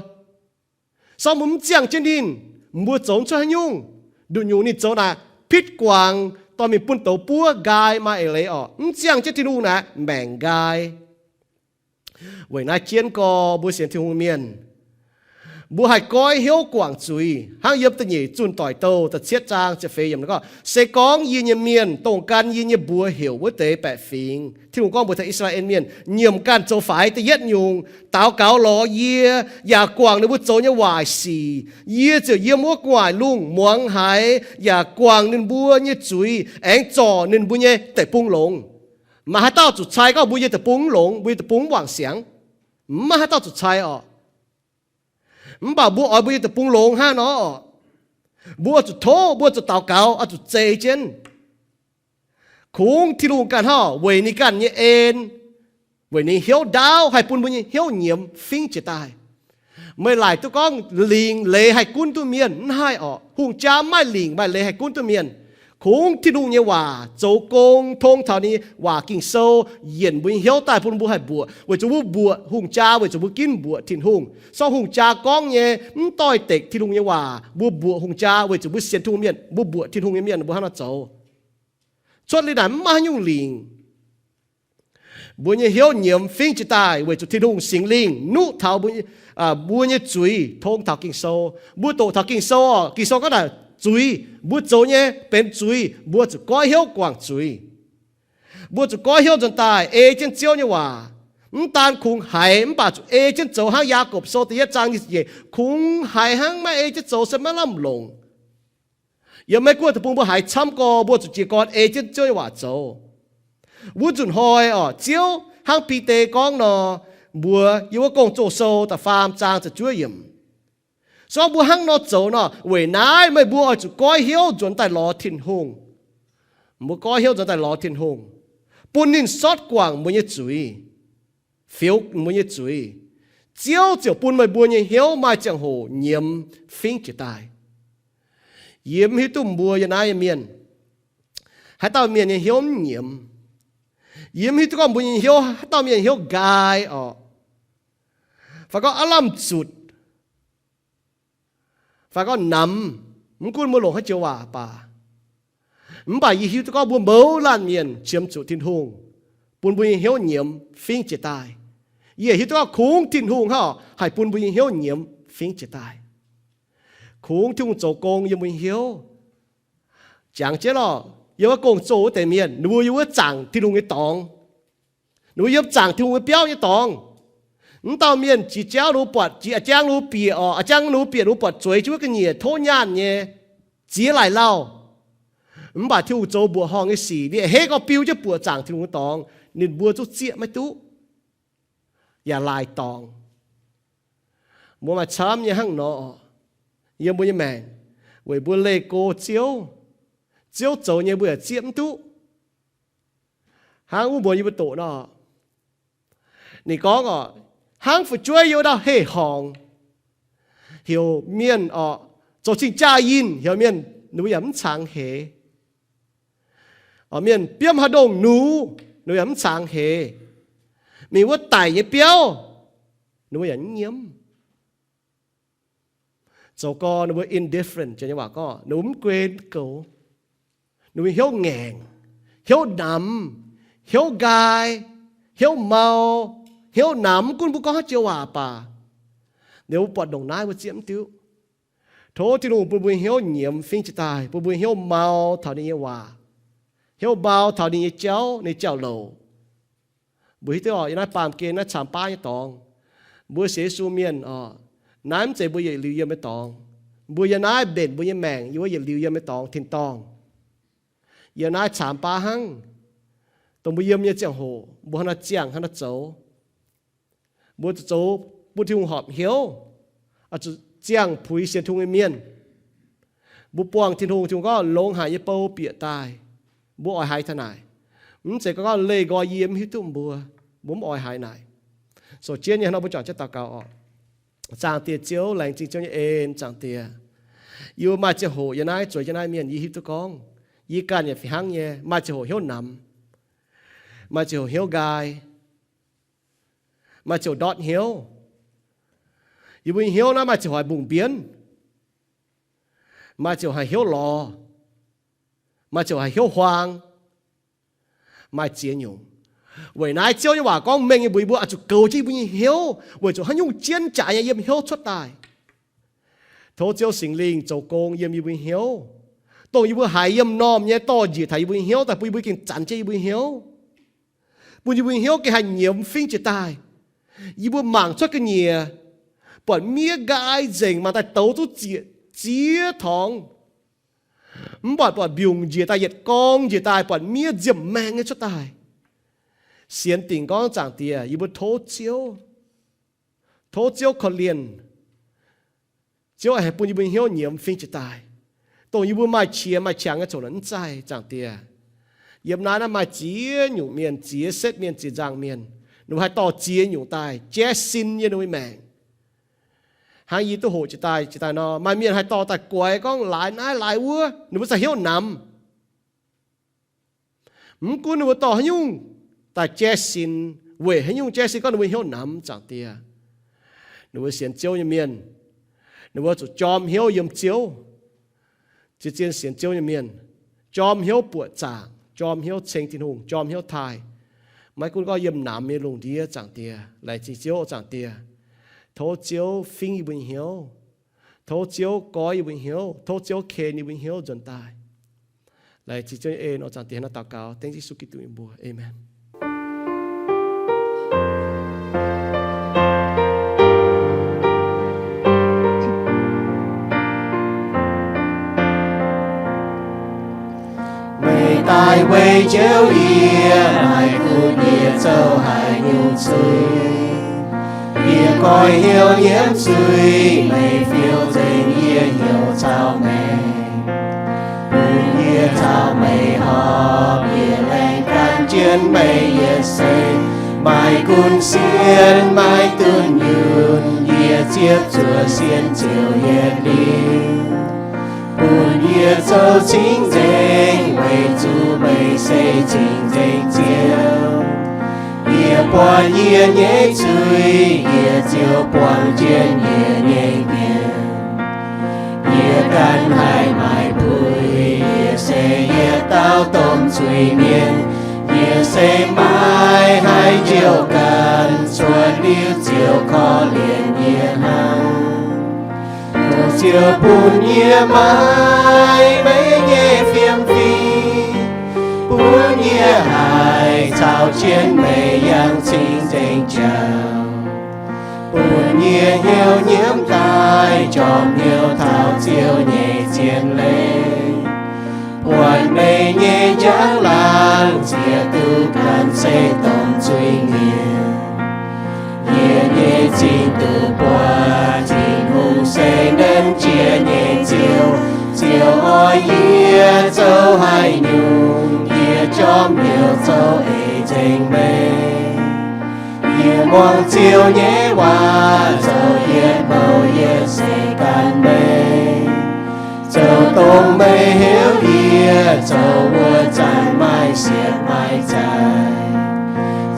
Sorng mbuo mv ziangh jienv ninh, mbuo zoux mv cuotv haaix nyungc. Nduqc nyungc ninh zoux naaic pitv guangc, dorh mingh bun douz buov nqaai maaih eix leiz oc. Mv ziangh jienv Tin-Hungh naaic maengc nqaai. Weic naaiv jienv gorx mbuo sienx Tin-Hungh mienh, Mbuo haih goiv hnyouv guangc zuiz, hnangv yiem da'nyeic Zunh Doic Douh da'cietv zaang ziepc feix yiemc gorngv, Se gorngv yie nyei mienh, dongh gan yie nyei mbuox heuc wuov deix baeqc fingx, Tin-Hungh gorngv mbuox taux I^saa^laa^en Mienh, nyiemc ganh zoux faix da'yietv nyungc, daux gaux lorz yie, yaac guangc ninh mbuo zoux nyei waaic sic, yie ziouc yiem wuov gu'nguaaic lungh muangx haiz yaac guangc ninh mbuo nyei zuiz, aengx zorc ninh mbuo nyei deic-bung longx. Maaih haaix dauh zuqc cai gorngv mbuo nyei deic-bung mv longx, mbuo nyei deic-bung mv wangc siangx? Mv maaih haaix dauh zuqc cai orqc. Mv baac mbuo oix mbuo nyei deic-bung longx hnangv nor, mbuo zuqc tov, mbuo zuqc daux gaux, oix zuqc zeix jienv. Kungx Tin-Hungh ganh hnangv, weic ninh ganh nyei en, weic ninh hnyouv ndaauv haih bun mbuo nyei hnyouv nyiemz fingv jiez daaih. Meih laaic duqv gorngv lingc leiz haih gunv duqv mienh, mv haih orqc. Hungh jaa mv maaih lingc maaih leiz haih gunv duqv mienh. Kungx Tin-Hungh nyei waac zoux gong tong taux ninh nyei waac Ging-Sou yienc mbuo nyei hnyouv daaih bun mbuo haih mbuoqc, weic zuqc mbuo mbuoqc hungh jaa weic zuqc mbuo ginv mbuoqc Tin-Hungh. Sorng hungh jaa gorngv nyei mv doix-dekc Tin-Hungh nyei waac. Mbuo mbuoqc hungh jaa weic zuqc mbuo sienx Tin-Hungh mienh, mbuo mbuoqc Tin-Hungh nyei mienh mbuo hnangv nor zoux. Cuotv liuz naaic mv maaih haaix nyungc lingc. Mbuo nyei hnyouv nyiemz fingv jiez daaih weic zuqc Tin-Hungh Singx Lingh nuqv taux mbuo nyei zuiz tong taux Ging-Sou. Mbuo doqc taux Ging-Sou orqc, Ging-Sou gorngv naaic zuiz, mbuo zoux nyei benx zuiz, mbuo zuqc goiv hnyouv guangc zuiz. Mbuo zuqc goiv hnyouv nzuonx daaih ei jienv Ziouv nyei waac. Mv daan kungx haiz mv baac zuqc ei jienv zoux hnangv Yaagorpc Sou da'yietv zaang nyic ziepc nyeic, kungx haiz hnangv maiv ei jienv zoux se maiv lamh longc. Yiem Meiv Guoqv deic-bung mbuo haiz camv gorx, mbuo zuqc jiez gorn ei jienv Ziouv nyei waac zoux. Wuov nzunc hnoi orqc, Ziouv hnangv Bide gorngv nor, mbuox yiem wuov Gong-Zoh Sou da'faam zaang ziepc juov yiemc. Sorng mbuo hnangv nor zoux nor, weic naaiv meih mbuo oix zuqc goiv hnyouv nzuonx daaih lorz Tin-Hungh. Mbuo goiv hnyouv nzuonx daaih lorz Tin-Hungh, bun ninh sortv guangc mbuo nyei zuiz, fioux mbuo nyei zuiz. Ziouv ziouc bun meih mbuo nyei hnyouv maaih ziangh hoc nyiemz fingv jiez daaih. Yie mv hiuv duqv mbuo yiem naaiv nyei mienh, haaix dauh mienh nyei hnyouv mv nyiemz. Yie mv hiuv duqv gorngv mbuo nyei hnyouv, haaix dauh mienh hnyouv nqaai orqc, fai gorngv aav lamh zutc, fai gorngv namx, mv gunv mbuo longc haaix joux waac baac. Mv baac yie hiuv duqv gorngv mbuo mouz laanh mienh qiemx zuqc Tin-Hungh bun mbuo nyei hnyouv nyiemz fingv jiez daaih. Yie hiuv duqv gorngv kungx Tin-Hungh hnangv haih bun mbuo nyei hnyouv nyiemz fingv jiez daaih. Kungx Tin-Hungh zoux gong yiem mbuo nyei hnyouv. Jangx jienv lorqc, yiem wuov gong-zoh wuov deix mienh, ninh mbuo yiem wuov zaangc Tin-Hungh nyei dorngx. Ninh mbuo yiem zaangc Tin-Hungh nyei biauv nyei dorngx. Mv dauh mienh jiex jauv ninh mbuo buatc, jiex a'jangv ninh mbuo bieqc orqc, a'jangv ninh mbuo bieqc ninh mbuo buatc zueiz jienv wuov ga'nyiec tov nyaanh nyei, ziex laaic lauh. Mv baac Tin-Hungh zoux mbuoqc horngh nyei sic, ninh a'hneiv gorngv biu jienv buoqc zaangc Tin-Hungh nyei dorngx, ninh mbuo zungv zieqv maiv duqv, yaac laaic dorngx. Mbuo maaih camv nyei hnangv nor, yiem mbuo nyei maengc, weic mbuo leih go Ziouv, Ziouv zoux nyei mbuo yaac zieqv mv duqv. Hnangv wuov mbuox yie mbuo doqc nor, ninh gorngv orqc, hnangv fu'jueiv yiem wuov dauh heh-horngc, heuc mienh orqc zoux cing-jaa yinh, heuc mienh, ninh mbuo yaac mv cangx heix. Orqc, mienh biomv haaix ndongh nuqv, ninh mbuo yaac mv cangx heix. Mingh wuov daic nyei biauv, ninh mbuo yaac mv nyiemv. Zoux gorn ninh mbuo indifferent, janx nyei waac gorngv ninh mbuo mv guen goux. Ninh mbuo hnyouv ngaengc, hnyouv namx, hnyouv nqaai, hnyouv mau, hnyouv namx, mv gunv mbuo gorngv haaix joux waac baac, ninh mbuo buatc ndongc naaiv mbuo zieqv mv duqv. Tov Tin-Hungh bun mbuo hnyouv nyiemz fingv jiez daaih, bun mbuo hnyouv mau taux ninh nyei waac, hnyouv mau taux ninh nyei jauv, ninh jauv-louc. Mbuo hiuv duqv orqc, yiem naaiv baamh gen naaiv caamx baav nyei dorngx, mbuo sienx Yesu mienh orqc, naaiv mv zeiz mbuo yietc liuz yiem nyei dorngx. Mbuo yiem naaiv mbenc mbuo nyei maengc yiem wuov yietc liuz yiem nyei dorngx tin-dorngh. Yiem naaiv caamx baav hnangv, dongh mbuo yiem nyei ziangh hoc mbuo hnangv nor ziangh hnangv nor zoux. Mbuo zuqc zoux bun Tin-Hungh horpc hnyouv, zuqc ziangh puix sienx Tin-Hungh nyei mienh. Mbuo buangh Tin-Hungh, Tin-Hungh gorngv longx haic nyei bou bieqc daaih. Mbuo oix haiz taux naaic. Mv zeiz gorngv leih nqoi yie mv hiuv duqv mbuo, mbuo mv oix haiz naaic. Sou jienv nyei hnangv nor mbuo juangc jienv daux gaux orqc. Zaangc Diex Ziouv, laengz zingh Ziouv nyei en, Zaangc Diex. Yie maaih ziangh hoc yiem naaiv zueiz jienv naaiv mienh yie hiuv duqv gorngv, yie ganh yaac fih hnangv nyei maaih ziangh hoc hnyouv namx, maaih ziangh hoc hnyouv nqaai, maaih ziangh hoc ndortv hnyouv. Yie mbuo nyei hnyouv naaiv maaih ziangh hoc haiz mbungh mbienv, maaih ziangh hoc haiz hnyouv lorz, maaih ziangh hoc haiz hnyouv huaang, maaih ziex nyungc. Weic naaiv Ziouv nyei waac gorngv mengh nyei mbuox yie mbuo oix zuqc goux jienv yie mbuo nyei hnyouv, weic zuqc haaix nyungc jienv jaaix nyei yiem hnyouv cuotv daaih. Tov Ziouv Singx Lingh zoux gong yiem yie mbuo hnyouv, dongh yie mbuo haiz yiem m'normh nyei dorh njiec taux yie mbuo hnyouv daaih bun yie mbuo gengh zanc jienv yie mbuo hnyouv, bun yie mbuo hnyouv gengh haih nyiemz fingv jiez daaih. Yie mbuo mangc cuotv ga'nyiec, buatc miev nqaai nzengc, mangc daaih douz duqv zieqc ziex torngx, mv buatc buatc mbiungc njiec daaih, yietc gorngv njiec daaih, buatc miev nziemh maengh nyei cuotv daaih. Sienx dingc gorngv, Zaangc Diex, yie mbuo tov Ziouv, tov Ziouv korv-lienh. Ziouv aengx bun yie mbuo hnyouv nyiemz fingv jiez daaih, dongh yie mbuo maaih qiex maaih qangx nyei coc naaic mv zaih, Zaangc Diex. Yiem naaiv naaiv maaih ziex nyungc mienh, ziex setv mienh, ziex nzangc mienh, ninh mbuo haih dorh ziex nyungc daaih jaiv sin yiem ninh mbuo maengc. Hnangv yie duqv hoqc jiez daaih, jiez daaih nor, maaih mienh haih dorh daaih guaix gorngv laaix naaiv laaix wuov, ninh mbuo za'hnyouv namx. Mv gunv ninh mbuo dorh haaix nyungc daaih jaiv sin, weic haaix nyungc jaiv sin, gorngv ninh mbuo hnyouv namx, Zaangc Diex. Ninh mbuo sienx Ziouv nyei mienh, ninh mbuo zuqc jorm hnyouv yiem Ziouv. Zien-zien sienx Ziouv nyei mienh, jorm hnyouv buoqc zaangc, jorm hnyouv ceng Tin-Hungh, jorm hnyouv taaih. Maiv gunv gorngv yiem namx nyei lungh ndiev, Zaangc Diex, laengz zingh Ziouv, Zaangc Diex. Tov Ziouv fingv yie mbuo nyei hnyouv. Tov Ziouv goiv yie mbuo nyei hnyouv. Tov Ziouv ken yie mbuo nyei hnyouv nzuonx daaih. Laengz zingh Ziouv nyei en, oix Zaangc Diex naaiv daux gaux dengv Yesu Giduc nyei mbuox. Aamen. Meih daaih weic njoux yie, maiv gunv yie zoux haaix nyungc zuiz. Yie goiv hnyouv nyiemv zuiz, meih fiou nzengc yie hnyouv caux meih. Bun yie caux meih horpc, yie laengz gan jienv meih yietc seix. Maiv gunv sienx maiv dunh yunh, yie ziepc zuoqv sienx Ziouv yietc liuz. Bun yie zoux cingv nzengc, weic zuqc meih se cingv nzengc Ziouv. Yie buatc yie nyei zuiz, yie ziouc buangh jienv yie nyei mienh. Yie ganh haih maaiz puix, yie se yietc dauh domh zuiz-mienh. Yie se maiv haih njoux ganh, cuotv liuz Ziouv korv-lienh yie hnangv. Tov Ziouv bun yie maaiz meih nyei fiem-fim, bun yie haih caux jienv meih yangh cingv nzengc jauv. Bun yie hnyouv nyiemv daaih, jorm hnyouv taux Ziouv nyei zien leiz. Buatc meih nyei njang-laangc ziex duqv ganh se domh zuiz-mienh. Yie nyei zingh duqv buatc Tin-Hungh se nenv jiex nyei Ziouv. Ziouv oix yie zoux haaix nyungc, yie jorm hnyouv zoux eix nzengc meih. Yie muangx Ziouv nyei waac zoux yietc mouc, yie se gan meih. Zoux dongh meih heuc yie zoux wuov zanc maaih siepv maaih zaaix.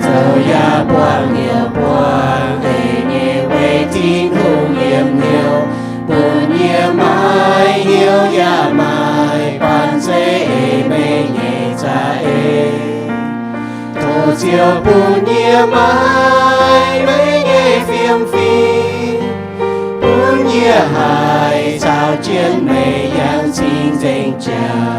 Zoux yaac buangh hnyouv buangh eix nyei weic Tin-Hungh yiem hnyouv, bun yie maaiz hnyouv yaac maaih banh zeiv eix meih nyei za'eix. Tov Ziouv bun yie maaiz meih nyei fiem-fim, bun yie haih caux jienv meih yangh cing nzengc jauv.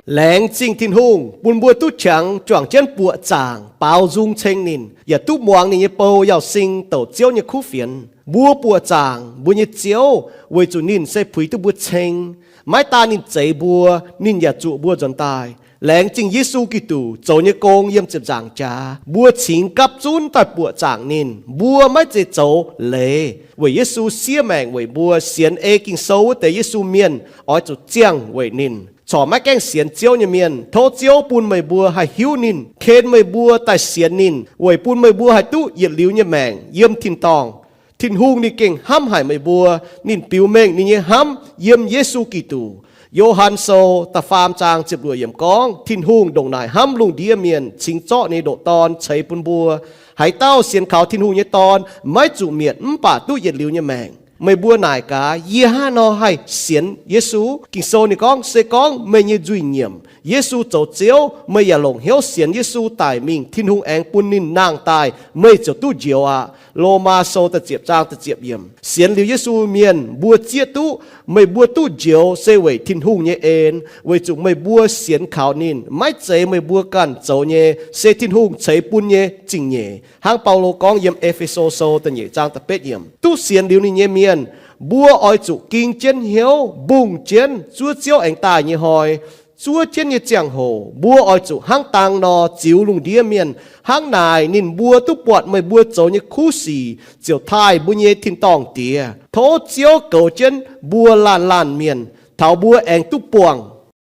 Laengz zingh Tin-Hungh bun mbuo duqv qangx juangc jienv buoqc zaangc baaux nzung ceng ninh, yaac duqv muangx ninh nyei bou Yauz Sing douc Ziouv nyei kuv fienx. Mbuo buoqc zaangc mbuo nyei Ziouv weic zuqc ninh se puix duqv mbuo ceng. Maiv daan ninh zeix mbuo, ninh yaac zuqc mbuo nzuonx daaih. Laengz zingh Yesu Giduc zoux nyei gong yiem ziepc nzaangc jaax. Mbuo cingx gapv zunv daaih buoqc zaangc ninh. Mbuo maiv zeiz zoux leiz, weic Yesu siev maengc weic mbuo. Sienx ei Ging-Sou wuov deix Yesu mienh oix zuqc ziangh weic ninh. Corc maiv gaengh sienx Ziouv nyei mienh, tov Ziouv bun meih mbuo haih hiuv ninh, ken meih mbuo daaih sienx ninh, weic bun meih mbuo haih duqv yietc liuz nyei maengc yiem tin-dorngh. Tin-Hungh ninh gengh hnamv haic meih mbuo. Ninh biux mengh ninh nyei hnamv yiem Yesu Giduc. Yo^han Sou da'faam zaang ziepc luoqc yiemc gorngv, Tin-Hungh ndongc naaic hnamv lungh ndiev mienh, cingx zorqv ninh nyei ndoqc Dorn ceix bun mbuo. Haaix dauh sienx kaux Tin-Hungh nyei Dorn maiv zuqc mietc mv baac duqv yietc liuz nyei maengc. Meih mbuo naaic gaax, yie hnangv haaix nor haih sienx Yesu? Ging-Sou ninh gorngv, se gorngv meih nyei nzuih nyiemc, Yesu zoux Ziouv, meih yaac longc hnyouv sienx Yesu daic mingh, Tin-Hungh aengx bun ninh nangh daaih, meih ziouc duqv njoux aqv. Lomaa Sou da'ziepc zaang da'ziepc yiemc. Sienx liuz Yesu mienh mbuo zieqv duqv meih mbuo duqv njoux se weic Tin-Hungh nyei en, weic zuqc meih mbuo sienx kaux ninh, maiv zeiz meih mbuo ganh zoux nyei, se Tin-Hungh ceix bun nyei zingh nyeic. Hnangv Baulo gorngv yiem E^fe^so Sou da'nyeic zaang da'betv yiemc, duqv sienx liuz ninh nyei mienh, mbuo oix zuqc ging jienv hnyouv, mbungh jienv zuov Ziouv aengx daaih nyei hnoi. Zuov jienv nyei ziangh hoc mbuo oix zuqc hnangv dang nor ziux lungh ndiev mienh. Hnangv naaic ninh mbuo duqv buatc meih mbuo zoux nyei kuv sic ziouc taaih mbuo nyei tin-dorngh Diex. Tov Ziouv goux jienv mbuo laanh laanh mienh, taux mbuo aengx duqv buangh